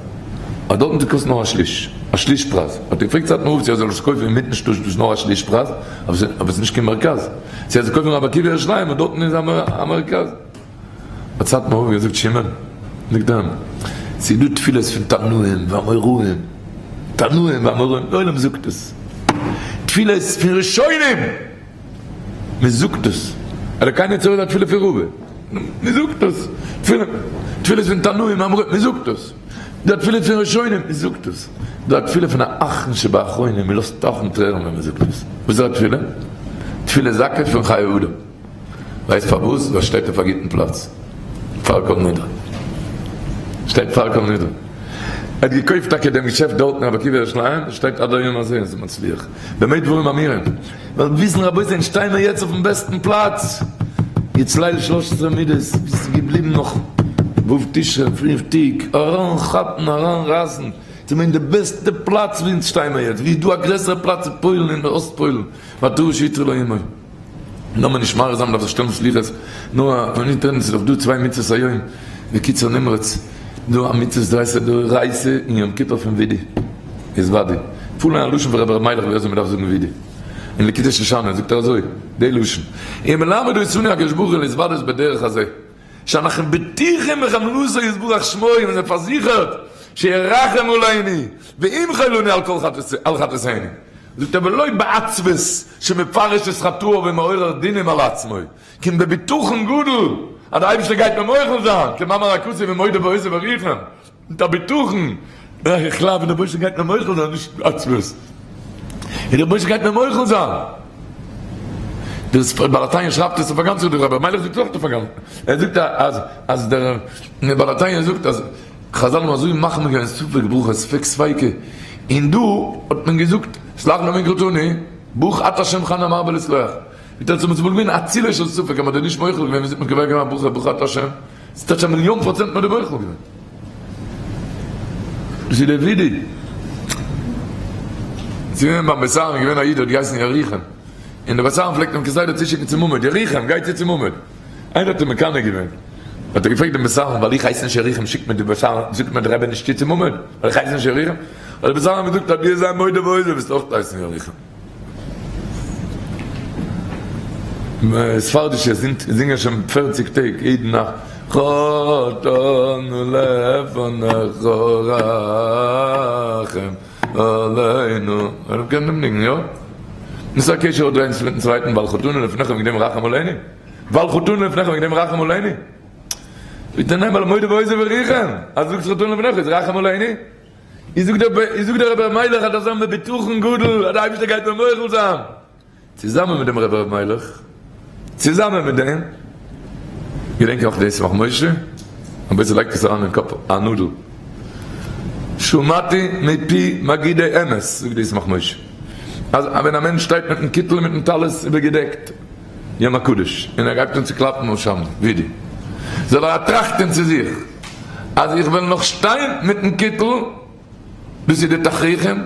אבער דארטן קאסט נאר א שליש, א שליש פרייז, האט ער געפרעגט סאטמאר רב צו ער זאל עס קויפן אינמיטן שטאט וואס איז נאר א שליש פרייז, אבער עס איז נישט קיין מרכז, צו ער זאל קויפן רבי עקיבא ירושלים און דארטן איז א מרכז. האט סאטמאר רב געזאגט שמעון, זאגט ער אים, ס'איז דא תפילות פון תנאים ואמוראים, תנאים ואמוראים, די עולם זאגט עס, תפילות פון ראשונים! מען זאגט עס, אלקי נצור איז א תפילה פון רבי, מען זאגט עס, תפילה, תפילות פון תנאים אמרו, מען זאגט עס, די תפילה פון ראשונים, מען זאגט עס, די תפילה פון א אחרון שבאחרונים, מען לאזט טאכן טרערן ווען מען זאגט עס, וואס איז א תפילה? תפילה זכה פון חיי אדם, ווייסט פארוואס? ווייל שטייט אויף א גוטן פלאץ, פאר כל נדרי, שטייט פאר כל נדרי. ער האט געקויפט טאקע דעם געשעפט דארטן רבי עקיבא ירושלים, עס שטייט עד היום הזה און עס איז מצליח, במה דברים אמורים? ווייל וויסן רבותי אונז שטיי מיר יעצט אויפן בעסטן פלאץ, יעצט ליל שלש עשרה מידות, ווי ס'איז געבליבן נאך ו' תשרי פרישטיג, אריין כאפן אריין רייסן, צו מיין די בעסטע פלאץ ווי אונז שטיי מיר יעצט, ווי איז דא א גרעסערע פלאץ אין פוילן אין אוסט פוילן, ועטרה שיטרה לו אמו. לאמיר נישט מאריך זיין מ'דארף זיך שטעלן סליחות, נאר א מינוט רעדן, ס'איז דאך דא צוויי מצוות היום, בקיצור נמרץ, דא א מצוות דרייסא דאורייתא און יום כיפור פון וידוי, איז ודאי, פארליין א לשון פון רבי ר' מיילעך ווי אזוי מ'דארף זאגן וידוי, אין ליקוטי שושנה זאגט ער אזוי די לשון, ומלמד אותנו הקדוש ברוך הוא להתוודות בדרך הזה. שאנחנו בטוחים בחמלותו יתברך שמו און מיר זענען פארזיכערט שירחם עלינו וימחול לנו על כל חטאותינו, זאגט ער ולא בעצבות שמפרש את חטאיו ומעורר דינים על עצמו, כי אם בבטחון גדול אז דער אייבערשטער גייט מיר מוחל זיין, כמאמר הכתוב ומודה ועוזב ירוחם. מיט א בטחון, איך גלייב אין דער רבוש"ע גייט מיר מוחל זיין, נישט עצבות, און דער רבוש"ע גייט מיר מוחל זיין. דער בעל התניא שרייבט עס אויף א גאנצע דער רבי מיילעך זאגט אויך אויף א גאנצע, ער זאגט אז אז דער בעל התניא זאגט אז חזל האבן אזוי מחמיר געווען ספק ברכה ספק ספיקא, און דא האט מען געזאגט סלח לנו מעם חטאנו, ברוך אתה ה' חנן המרבה לסלוח, מיט דער צו מ'זאל געווען א צילו של ספק אז מ'האט דיר נישט מוחל געווען ווי זאגט מען קובע געווען א ברכה ברוך אתה ה'. ס'טייטש א מיליאן פראצענט מ'האט דיר מוחל געווען. דאס איז דער וידוי. ס'איז געווען ביים בית אהרן געווען א איד האט געהייסן ירוחם. און דער בית אהרן פלעגט אים כסדר צושיקן צום עמוד, ירוחם גיי צו צום עמוד. איינער האט אים מקנא געווען. האט ער געפרעגט דעם בית אהרן ווייל איך הייס נישט ירוחם שיקט מיר די בית אהרן זאגט מיר דער רבי נישט צו צום עמוד ווייל איך הייס נישט ירוחם. האט דער בית אהרן געזאגט אז דו זיי מודה ועוזב וועסטו אויך הייסן ירוחם. ספרדישע זינגען שוין פערציג טעג יעדן נאכט חטאנו לפניך רחם עלינו. איינער קען דעם ניגון, יא? וואס א קשר האט איינס מיטן צווייטן ווייל חטאנו לפניך וועגן דעם רחם עלינו? ווייל חטאנו לפניך וועגן דעם רחם עלינו? ביטע נעם ווייל מודה ועוזב ירוחם אז דו זאגסט חטאנו לפניך איז רחם עלינו? איז זאגט דער איז זאגט דער רבי ר' מיילעך אז דארף זיין בבטחון גדול אז דער אייבערשטער גייט מיר מוחל זיין. צוזאמען מיט דעם רבי ר' מיילעך, צוזאמען מיט דעם, געדענק אויך דאס ישמח משה, אביסל לייגט עס אריין אין קאפ א נאדל. שמעתי מפי מגידי אמת, זאגט די ישמח משה, אז ווען א מענטש שטייט מיטן קיטל און מיטן טלית איבערגעדעקט יום הקדוש, און ער הייבט אן צו קלאפן אשמנו, וידוי, זאל ער א טראכט טון צו זיך, אז איך וועל נאך שטיין מיטן קיטל, דאס איז די תכריכים,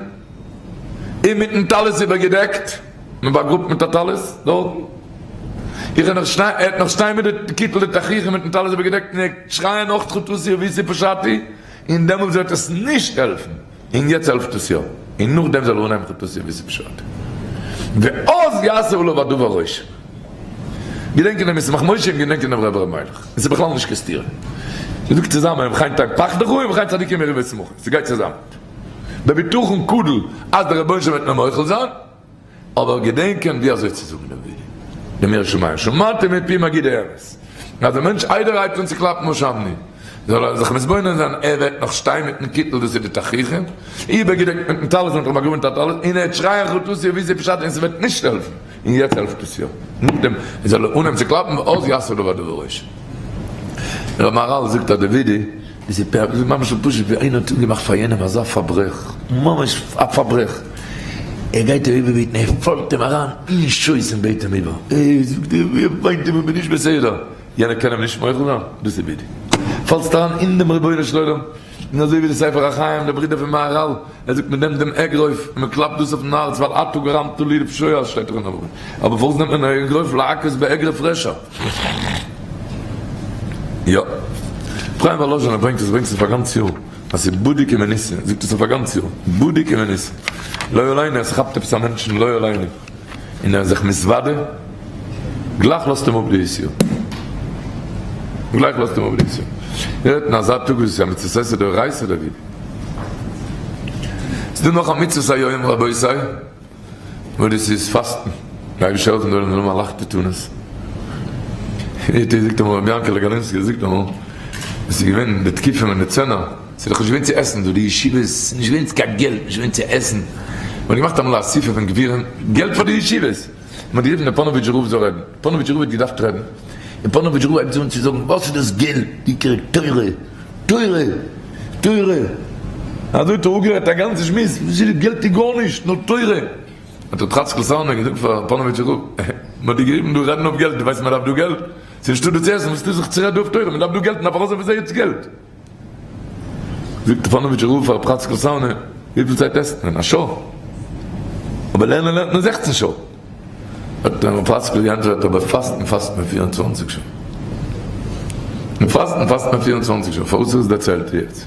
און מיטן טלית איבערגעדעקט, מען באגראבט מיט א טלית דארטן, איך וועל נאך שטיין, ער וועט נאך שטיין מיט די קיטל די תכריכים מיטן טלית איבערגעדעקט און ער וועט שרייען נאך חטאתי עויתי פשעתי, און דעמאלטס וועט עס נישט העלפן, און יעצט העלפט עס יא, און נאכדעם זאל ער אנהייבן חטאתי עויתי פשעתי, ואז יעשה עליו הדבר רושם. געדענקען דעם ישמח משה און געדענקען דעם רבי ר' מיילעך, עס איז בכלל נישט קיין סתירה. ס'זאגט צוזאמען ובכן תן פחדך ובכן צדיקים יראו וישמחו, ס'גייט צוזאמען. בבטחון גדול אז דער רבונו של עולם וועט מיר מוחל זיין, אבער געדענקען ווי אזוי צו זאגן דעם וידוי, דעם ירא שמים, שמעתי מפי מגידי אמת, אז דער מענטש איידער ער הייבט אן צו קלאפן אשמנו, זאל ער זיך מתבונן זיין, ער וועט נאך שטיין מיטן קיטל, דאס איז די תכריכים, איבערגעדעקט מיטן טלית, מען האט אים באגראבן מיט א טלית, און ער וועט שרייען חטאתי עויתי פשעתי און ס'וועט נישט העלפן. און יעצט העלפט עס יא. נאכדעם זאל ער אנהייבן צו קלאפן ואז יעשה לו הדבר רושם. ר' מהרל זאגט אז די וידוי איז איז ממש פשוט ווי איינער האט אנגעמאכט פאר יענעם אזא פארברעך, ממש א פארברעך, ער גייט אים איבערבעטן, ער פאלט אים אריין אין שויס און בעט אים איבער, ער זאגט אים, ער וויינט אים איך בין נישט בסדר, יענער קען אים נישט מוחל זיין, דאס איז וידוי. פאלסט אריין אין דעם רבונו של עולם. און אזוי ווי די ספר החיים דער ברודער פון מהרל, ער זאגט מען נעמט דעם אגרוף און מען קלאפט דאס אויפן הארץ ווייל אתה גרמת לי לפשוע שטייט דאך אין אברהם, אבער פארוואס נעמט מען א אגרוף להכות באגרוף רשע? יא. אפרים וואלאזשינער ברענגט עס ברענגט עס אויף א גאנץ יאר אז ס'איז בדוק ומנוסה, זאגט עס אויף א גאנץ יאר, בדוק ומנוסה, לא עלינו עס כאפט עפעס א מענטשן לא עלינו. און ער איז זיך מתוודה, גלייך לאזט אים אפ די איסור. גלייך לאזט אים אפ די איסור. ער רעדט אין אזא טאג וואס איז א מצות עשה דאורייתא דוד. ס'איז דא נאך א מצות היום רבותי, וואס דאס איז פאסטן. די אייבישטער העלפן זאלן מיר האבן א לייכטע תענית. זאגט אמאל רבי יענקעלע גאלינסקי זאגט אמאל, עס איז געווען די תקופה ווען די צענער, ס'איז דאך נישט געווען צו עסן דא, די ישיבות, ס'איז נישט געווען קיין געלט, נישט געווען צו עסן. מ'האט געמאכט אמאל א אסיפה פון גבירים, געלט פאר די ישיבות. מ'האט גערופן דעם פאנאוויטשער רב זאל רעדן. פאנאוויטשער רב האט געדארפט רעדן. און פאנאוויטשער רב הייבט אן צו זאגן, וואס איז דאס געלט? די עיקר תורה, תורה, תורה. אזוי האט ער אפגערעדט א גאנצע שמועס, וואס איז דאס געלט איז גארנישט, נאר תורה. האט ר' חאצקל סאלנער געזאגט פאר פאנאוויטשער רב, מ'האט דיר גערופן דא רעדן אויף געלט, דו ווייסט מ'דארף דא געלט? ס'איז נישטא דא צו עסן, וואס טוסטו זיך צו רעדן דא אויף תורה? מ'דארף דא געלט, מ'דארף ארויסנעמען פון זיי יעצט געלט. זאגט פאנאוויטשער רב פאר רב חאצקל סאלנער, וויפיל צייט עסט מען? א שעה? אבער לערנען לערנט מען זעכצן שעה. האט רב חאצקל געענטפערט, אבער פאסטן פאסט מען פיר און צוואנציג שעה. און פאסטן פאסט מען פיר און צוואנציג שעה. פארוואס איז עס דערציילט יעצט?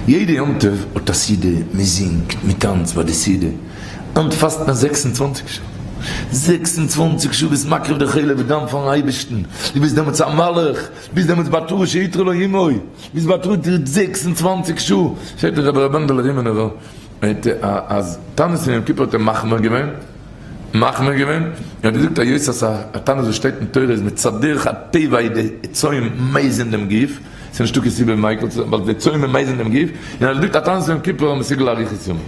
יעדע יום טוב האט א סעודה, מען זינגט, מען טאנצט ביי די סעודה. היינט פאסט מען זעקס און צוואנציג שעה. זעקס און צוואנציג שעה ביסט מקריב די חלב ודם פארן אייבערשטן, דו ביסט דעמאלטס א מלאך, ביסט דעמאלטס בעטרה שעטרה לו אמו, ביסט בעטרה 26 שעה, שטייט אין רבי ר' מענדעלע רימינובער אז תענית פון יום כיפור האט ער מחמיר געווען, מחמיר געווען, ער האט געזאגט היות אז א תענית וואס שטייט אין תורה איז מצד דרך הטבע איז די צום מזין דעם גוף, ס'איז נישטא קיין סיבה מיקל צו זיין ווייל די צום איז מזין דעם גוף, און ער האט געזאגט א תענית פון יום כיפור איז מסוגל לאריכות ימים.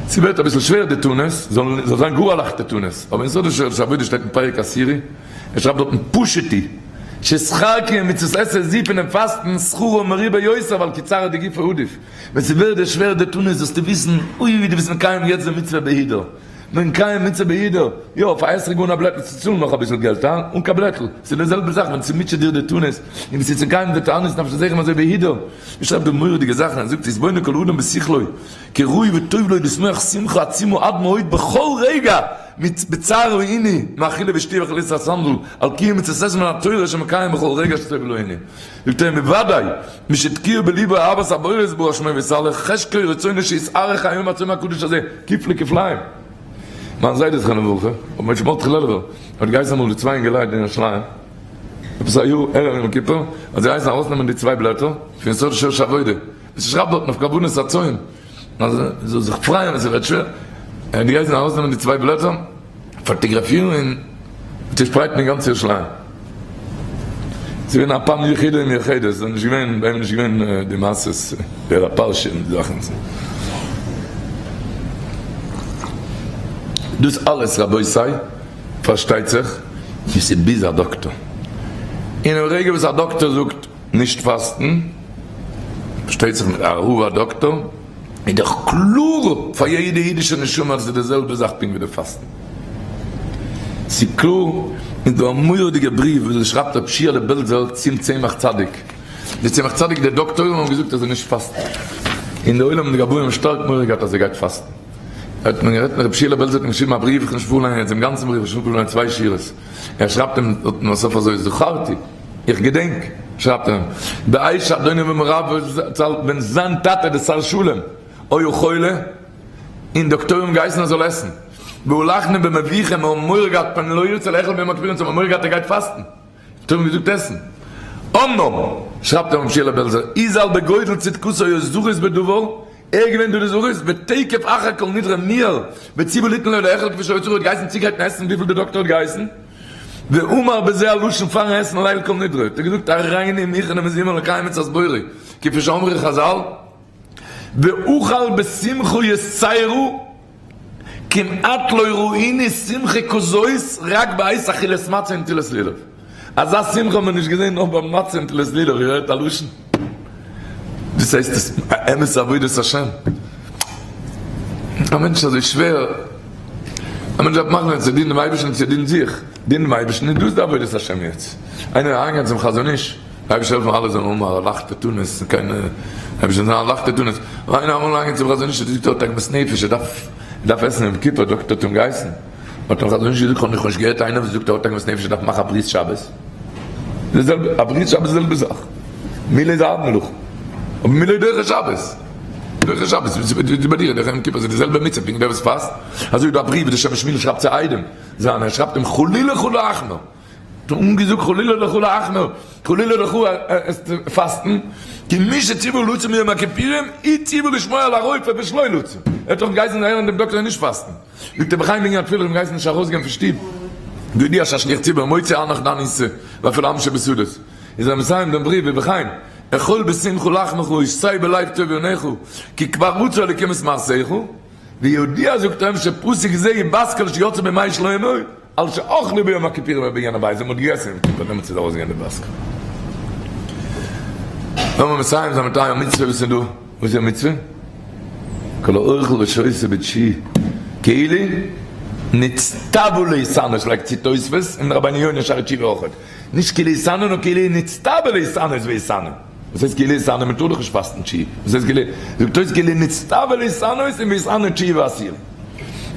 ס'ווערט אביסל שווער די תענית, זאל זיין גאר א לייכטע תענית, אבער אין סוד של עבודה שטייט אין פרק עשירי, ער שרייבט דארטן פשוט היא ששכר קיום מצות עשה זו פונעם פאסטן שכרו מרובה יותר ווייל כי צערא דגופא עדיף, ווען ס'ווערט דיר שווער די תענית זאלסטו וויסן אוי ווי דו ביסט מקיים יעצט די מצוה בהידור, מקיים מצוה בהידור, יא פאר אתרוג אן א בלעטל צו צאלן נאך אביסל געלט הא? אן קיין בלעטל, ס'איז די זעלבע זאך ווען ס'מוטשעט דיר די תענית און ביסט מקיים די תענית נפשותיכם אזוי בהידור, ער שרייבט דא מורא'דיגע זאכן, ער זאגט יתבונן כל אדם בשכלו כי ראוי וטוב לו לשמוח שמחה עצומה עד מאוד בכל רגע בצער העוני מאכילה ושתייה וחליצת הסנדל על קיום מצות עשה מן התורה שמקיים בכל רגע שטוב לו עיני. זאגט ער בוודאי מי שתקיע בליבו אהבת הבורא יתברך שמו ויתהלך חשקו ורצונו שיתארך היום הצום הקדוש הזה כפלי כפליים. מיין זיידע זכרונו לברכה, רבי משה מרדכי לעלובער, האט געהייסן אמאל די צוויי אינגעלייט אין ירושלים, עפעס א יאר ערב יום כיפור, האט זיי געהייסן ארויסנעמען די צוויי בלעטער פון יסוד שורש העבודה, וואס שרייבט דארטן אויף כוונת הצום אז מען זאל זיך פרייען ווען ס'ווערט שווער, ער האט געהייסן ארויסנעמען די צוויי בלעטער, פאטאגראפירן און צושפרייטן אין גאנץ ירושלים. ס'איז געווען א פעם יחידה ומיוחדת, ס'איז נישט געווען, ביי אים איז נישט געווען די מעשות, די פרשה און די זאכן. דאס אלעס רבותי, פארשטייט זיך, דאס איז ביז א דאקטאר. אינעם רגע וואס א דאקטאר זאגט נישט פאסטן, פארשטייט זיך מיט א רב א דאקטאר, איז דאך קלאר פאר יעדע אידישע נשמה אז עס איז די זעלבע זאך פונקט ווי די פאסטן. ס'איז קלאר איז דא א מורא'דיגע בריוו וואס שרייבט רבי שיעלע בעלזער צום צמח צדיק. די צמח צדיק די דאקטוירים האבן געזאגט אז ער נישט פאסטן. און די עולם די גבאים האבן שטארק מורא געהאט אז ער גייט פאסטן. האט מען גערעדט מיט רבי שיעלע בעלזער האט אים געשריבן א בריוו, איך וועל נישט פארליינען יעצט דעם גאנצן בריוו, איך וועל פארליינען צוויי שורות. ער שרייבט אים דארטן בסוף אזוי זכרתי, איך געדענק, שרייבט ער אים, בעת שאדוני ומרבי זצל ווען זיין טאטע דער שר שלום היה חולה און דאקטוירים האבן געהייסן ער זאל עסן, והלכנו במבוכה מיר האבן מורא געהאט פן לא ירצה לאכול ביום הכיפורים אונז האבן מורא געהאט ער גייט פאסטן, דאקטוירים האבן געזאגט עסן. אמנם, שרייבט אים רבי שיעלע בעלזער, איז על בגודל צדקותו היה זריז בדבר, ער איז געווען דא די זריז, ותיכף אחר כל נדרי מיהר וציוה ליתן לו לאכול כפי שהיה צריך, האט געהייסן צוגרייטן עסן וויפיל די דאקטער האט געהייסן, ואמר בזה הלשון פארן עסן ליל כל נדרי האט ער געזאגט הריני מוכן ומזומן לקיים מצות בוראי כפי שאמרו חזל, ואכל בשמחה יתירה, כמעט לא ראינו שמחה כזאת רק בעת אכילת מצה ונטילת לולב. אזא שמחה האט מען נישט געזען נאר ביי מצה און נטילת לולב, איר הערט א לשון? דאס הייסט עס אמת עבודת השם. א מענטש איז אזוי שווער, א מענטש דארף מאכן צו דינען דעם אייבערשטן און צו דינען זיך, דינען דעם אייבערשטן איז דאס די עבודת השם יעצט. איינער איז אריינגעגאנגען צום חזון איש, די אייבערשטער העלפן אלע זאלן האבן א לייכטע תענית און קיינע אייבערשטער זאל זיין א לייכטע תענית, אבער איינער אמאל אריינגעגאנגען צום חזון איש האט געזאגט ער האט עגמת נפש ער דארף ער דארף עסן יום כיפור דאקטער האט אים געהייסן האט אים חזון איש געזאגט כ'האב נאכנישט געהערט איינער וואס זאגט ער האט עגמת נפש ער דארף מאכן א ברית שבת די זעלבע א ברית שבת איז די זעלבע זאך מילה איז א הארב מלאכה אבער מילה איז דוחה שבת דוחה שבת איז ביי דיר דוחה יום כיפור איז די זעלבע מצוה פונקט דער וואס פאסט אזוי איז דא א בריוו וואס די שם משמואל שרייבט צו איידעם זיינע ער שרייבט אים חלילה חלילה אחמר האט אנגעזאגט חלילה לך להחמיר, חלילה לך פאסטן, כי מי שציוה לצום מיום הכיפורים, הוא ציוה לשמוע על הרופא ושלא לצום. ער האט דאך געהייסן הערן דעם דאקטער און נישט פאסטן. זאגט ער וכן בענין התפילה, האט אים געהייסן נישט ארויסגיין פון שטוב, בידיעה שהשליח ציבור מוציא הנך דניסה ואפילו עם שבשדות. איז ער מסיים דעם בריוו ובכן, אכול בשמחה לחמך ושתה בלב טוב יונך, כי כבר רצה אלוקים את מעשיך, ויהודיע זאגט ער אים שפסוק זה בת קול שיצא בימי שלמה, על שאכלו ביום הכיפורים בבניין הבית, ווען מ'האט געגעסן יום כיפור דעמאלטס איז ארויסגעגאנגען די בת קול. לאמיר מסיים זיין מיט אייער מצוה וואס איז דא, וואס איז די מצוה? כל האוכל ושותה בתשיעי כאילו נצטוו להתענות לייגט צו תוספות און רבינו יונה שערי תשובה אויכעט, נישט כאילו התענה נאר כאילו נצטוה להתענות והתענה. וואס הייסט כאילו התענה? מען טאר דאך נישט פאסטן תשיעי. וואס הייסט כאילו? זאגט תוס' כאילו נצטוה להתענות און והתענה תשיעי ועשירי.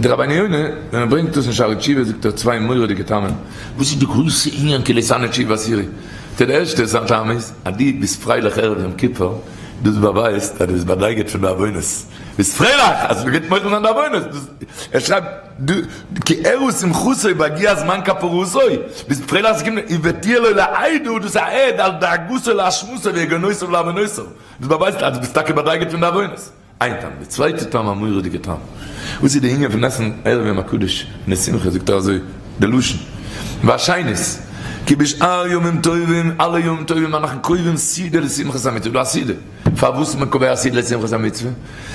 דער רבינו יונה ווען ער ברענגט דאס אין שערי תשובה זאגט ער צוויי מורא'דיגע טעמים וואס איז די גרויסע ענין כאילו התענה תשיעי ועשירי. דער ערשטער טעם איז אז דו ביסט פרייליך ערב יום כיפור, דאס באווייזט אז דו ביסט באדייגערט פון די עוונות. ביסט פרייליך אז מען גייט מוחל זיין די עוונות. ער שרייבט דא כי הראו שמחתו בהגיע זמן כפרתו, ביסט פרייליך אז ס'קומט ותהיה לו לעדה, דאס איז א עד על דאגתו לאשמתו ויגונותיו לעוונותיו, דאס באווייזט אז דו ביסט טאקע באדייגערט פון די עוונות. איין טעם. די צווייטע טעם א מורא'דיגע טעם. וואס איז די ענין פון עסן ערב יום הקדוש פון די שמחה, זאגט ער אזוי די לשון והשנית כי בשאר ימים טובים אלע ימים טובים אנחנו קובעים סעודה לשמחת המצוה, דא א סעודה. פארוואס מען קובע סעודה לשמחת המצוה?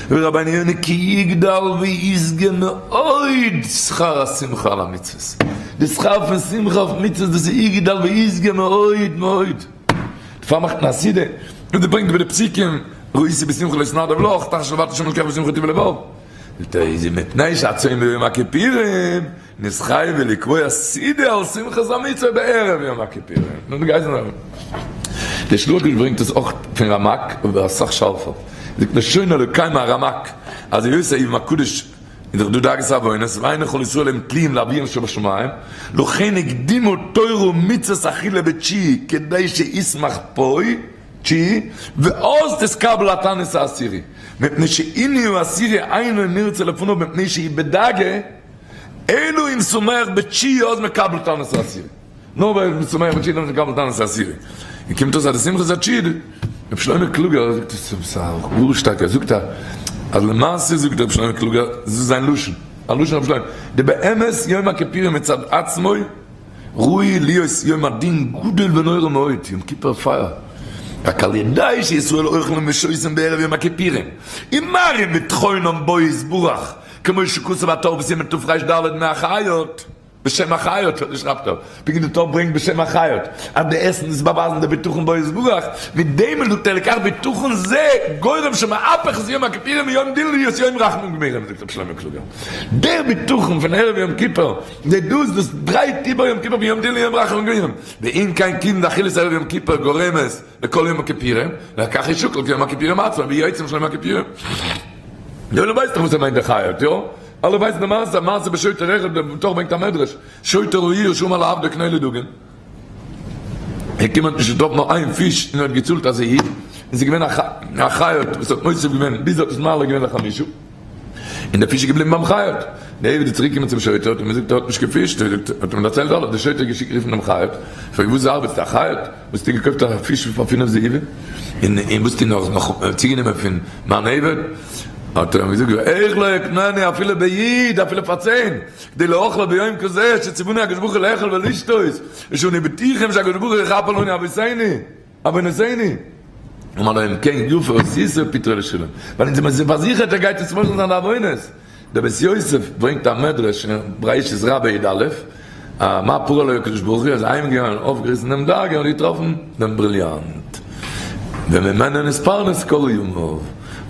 ורבינו יונה כי יגדל וישגה מאוד שכר השמחה על המצוות, די שכר פון שמחה אויף מצוות דאס איז יגדל וישגה מאוד מאוד, דערפאר מאכט מען א סעודה, און דאס ברענגט איבער די פסוקים, ראיתי בשמחה להתנדב לך, תחשוב לבד השם אלקיך בשמחה טוב לבב, זאגט ער איז מפני שהצום ביום הכיפורים נתחייב לקבוע סעודה על שמחת המצוה בערב יום הכיפורים. נו די גייסט נאר. דער של"ה הקדוש ברענגט עס אויך פון רמק אבער אסאך שארפער. זאגט לשון אלוקי מהרמק אז היות היום הקדוש איז דאך דא דאגת עוונות ואין כל ישראל הם תלויים לאביהם שבשמים לכן הקדימו תורה ומצוות אכילה בתשיעי כדי שישמח פוי תשיעי ואז תתקבל התענית העשירי מפני שעינוי העשירי אינו נרצה לפניו מפני שהיא בדאגה אלא אם שמח בתשיעי אז מקבל תענית העשירי. נאר ווען מ'איז שמח בתשיעי דאן איז מקבל תענית העשירי. און קומט אויס אז די שמחת התשיעי, רבי שלמה קלוגער זאגט עס עפעס א גאר שטארקע, ער זאגט אז למעשה זאגט רבי שלמה קלוגער, דאס איז זיין לשון, א לשון רבי שלמה, דבאמת יום הכיפורים מצד עצמו. ראוי להיות יום הדין גדול ונורא מאוד, יום כיפור פייער, רק על ידי שישראל אוכלים ושותים בערב יום הכיפורים, ומראים בטחונם בו יתברך, כמו שכתוב הטור בסימן תר"ד מהחיות. בשם החיות, אזוי שרייבט ער, פונקט די טור ברענגט בשם החיות, אז די עסן איז באווייזן די בטחון בו יתברך, מיט דעם זאגט ער לכך בטחון זה גורם שמהפך את יום הכפירים מיום דין להיות יום רחמים גמורים, זאגט רבי שלמה קלוגער, דער בטחון פון ערב יום כיפור, די דאס דאס דרייט איבער יום כיפור מיום דין ליום רחמים גמורים, ואם כן כיוון דאכילת ערב יום כיפור גורמת לכל יום הכפירים, לכך ישוקל כיום הכפירים עצמו ויוצא של יום הכפירים. די עולם ווייסט דאך וואס ער מיינט די חיות, יא? אלע ווייסן די מעשה, מעשה בשוטר אחד, דער טור ברענגט א מדרש, שוטר העיר שאמר לעבדו קנה לי דגים, ער קומט האט נישט געטראפן נאר איין פיש און ער האט געצאלט א זהיב, און ס'איז געווען א חיות וואס האט מוסיף געווען ביז ער האט עס מעלה געווען לחמישה, און דער פיש איז געבליבן ביים חיות. דער עבד איז צוריק געקומען צום שוטר האט אים געזאגט ער האט נישט קיין פיש, האט אים דערציילט אלעס, דער שוטר האט געשיקט רופן דעם חיות, פרעגט וואס ארבעטסטו א חיות? וואס האסטו געקויפט א פיש פאר פינף זהיבים? און וואס האסטו נאך נאך צוגענומען פון מיין עבד? האט ער אים געזאגט ואיך לא אקנני אפילו ביד אפילו פאר צען, כדי לאכלה ביום כזה שציוונו הקדוש ברוך הוא לאכול ולשתות, ושאנו בטוחים שהקדוש ברוך הוא יכפר לנו עוונותינו. עוונותינו. אמר לו אם כן יפה עשית ופטרו לשלום. ווייל אונז זעמיר פארזיכערט ער גייט אונז מוחל זיין די עוונות. דער בית יוסף ברענגט א מדרש אין בראשית רבה י א, מה פרע לו הקדוש ברוך הוא, אז אהיים געגאנגען און אויפגעריסן דעם דג און האט געטראפן דעם בריליאנט. וממנו נתפרנס כל ימיו.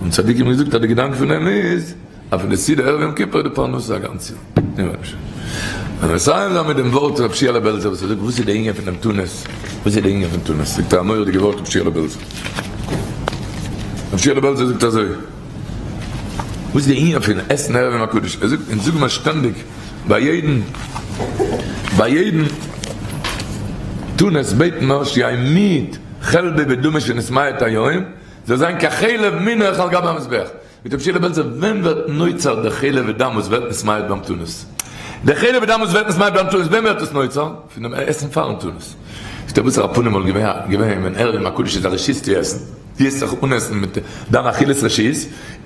האבן צדיקים געזאגט אז די געדאנק פון דעם איז, אז פון די סעודה ערב יום כיפור איז די פרנסה א גאנץ יאר. און מסיים זיין מיט דעם ווארט רב שיעלע בעלזער וואס ער זאגט וואס איז די ענין פון דעם תענית, וואס איז די ענין פון תענית, זאגט ער א מורא'דיגע ווארט רב שיעלע בעלזער, רב שיעלע בעלזער זאגט אזוי, וואס איז די ענין פון עסן ערב יום הקדוש, ער זאגט, אונז זאגן מיר שטענדיג ביי יעדן, ביי יעדן תענית בעטן מיר שימית חלבי ודמי שנתמעט היום, זאל זיין כחלב מינך על גבי המזבח. מיט רבי שיעלע בעלזער ווען ווערט נוצר די חלב ודם וואס ווערט נתמעט ביים תענית? די חלב ודם וואס ווערט נתמעט ביים תענית ווען ווערט עס נוצר? פון דעם עסן פארן תענית. זאגט ער וואסערע פנים וואלט געווען ווען ערב יום הקדוש איז א רשות צו עסן, דו עסט זיך אנעסן מיט דיין אכילת רשות,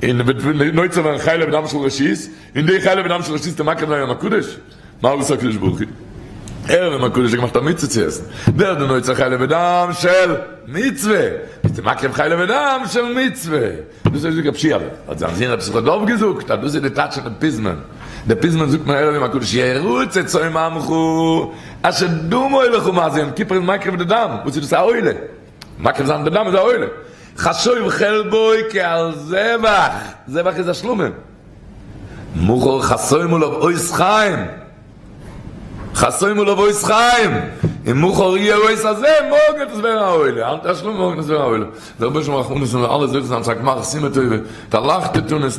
און וועט נוצר ווערן חלב ודם של רשות, און די חלב ודם של רשות איז מקריב זיין יום הקדוש? מה עשה הקדוש ברוך הוא? ערב יום הקדוש האט געמאכט א מצוה צו עסן, ווערט די נוצר חלב ודם של מצוה, ביסטו מקריב חלב ודם של מצוה. דאס האט געזאגט רב שיעלע, האט זיין זון רב יששכר דוב געזאגט אז דאס איז די טייטש פון פזמון, די פזמון זאגט מען ערב יום הקדוש ירוצה צום עמך אשר דמו לך מה זה יום כיפור איז מקריב די דם, וואס איז דאס א עולה? מקריב זיין די דם איז א עולה, חשוב חלבו כעל זבח, זבח איז א שלמים, מחר חתום עליו אות חיים. חתום עליו אות חיים, און מחר יהיה אות הזה, מארגן וועט עס ווערן א עולה, היינט א שלמים מארגן וועט עס ווערן א עולה, דער רבונו של עולם רחמנות און אלע זוכה זיין צו א גמר חתימה טובה, מיט א לייכטע תענית.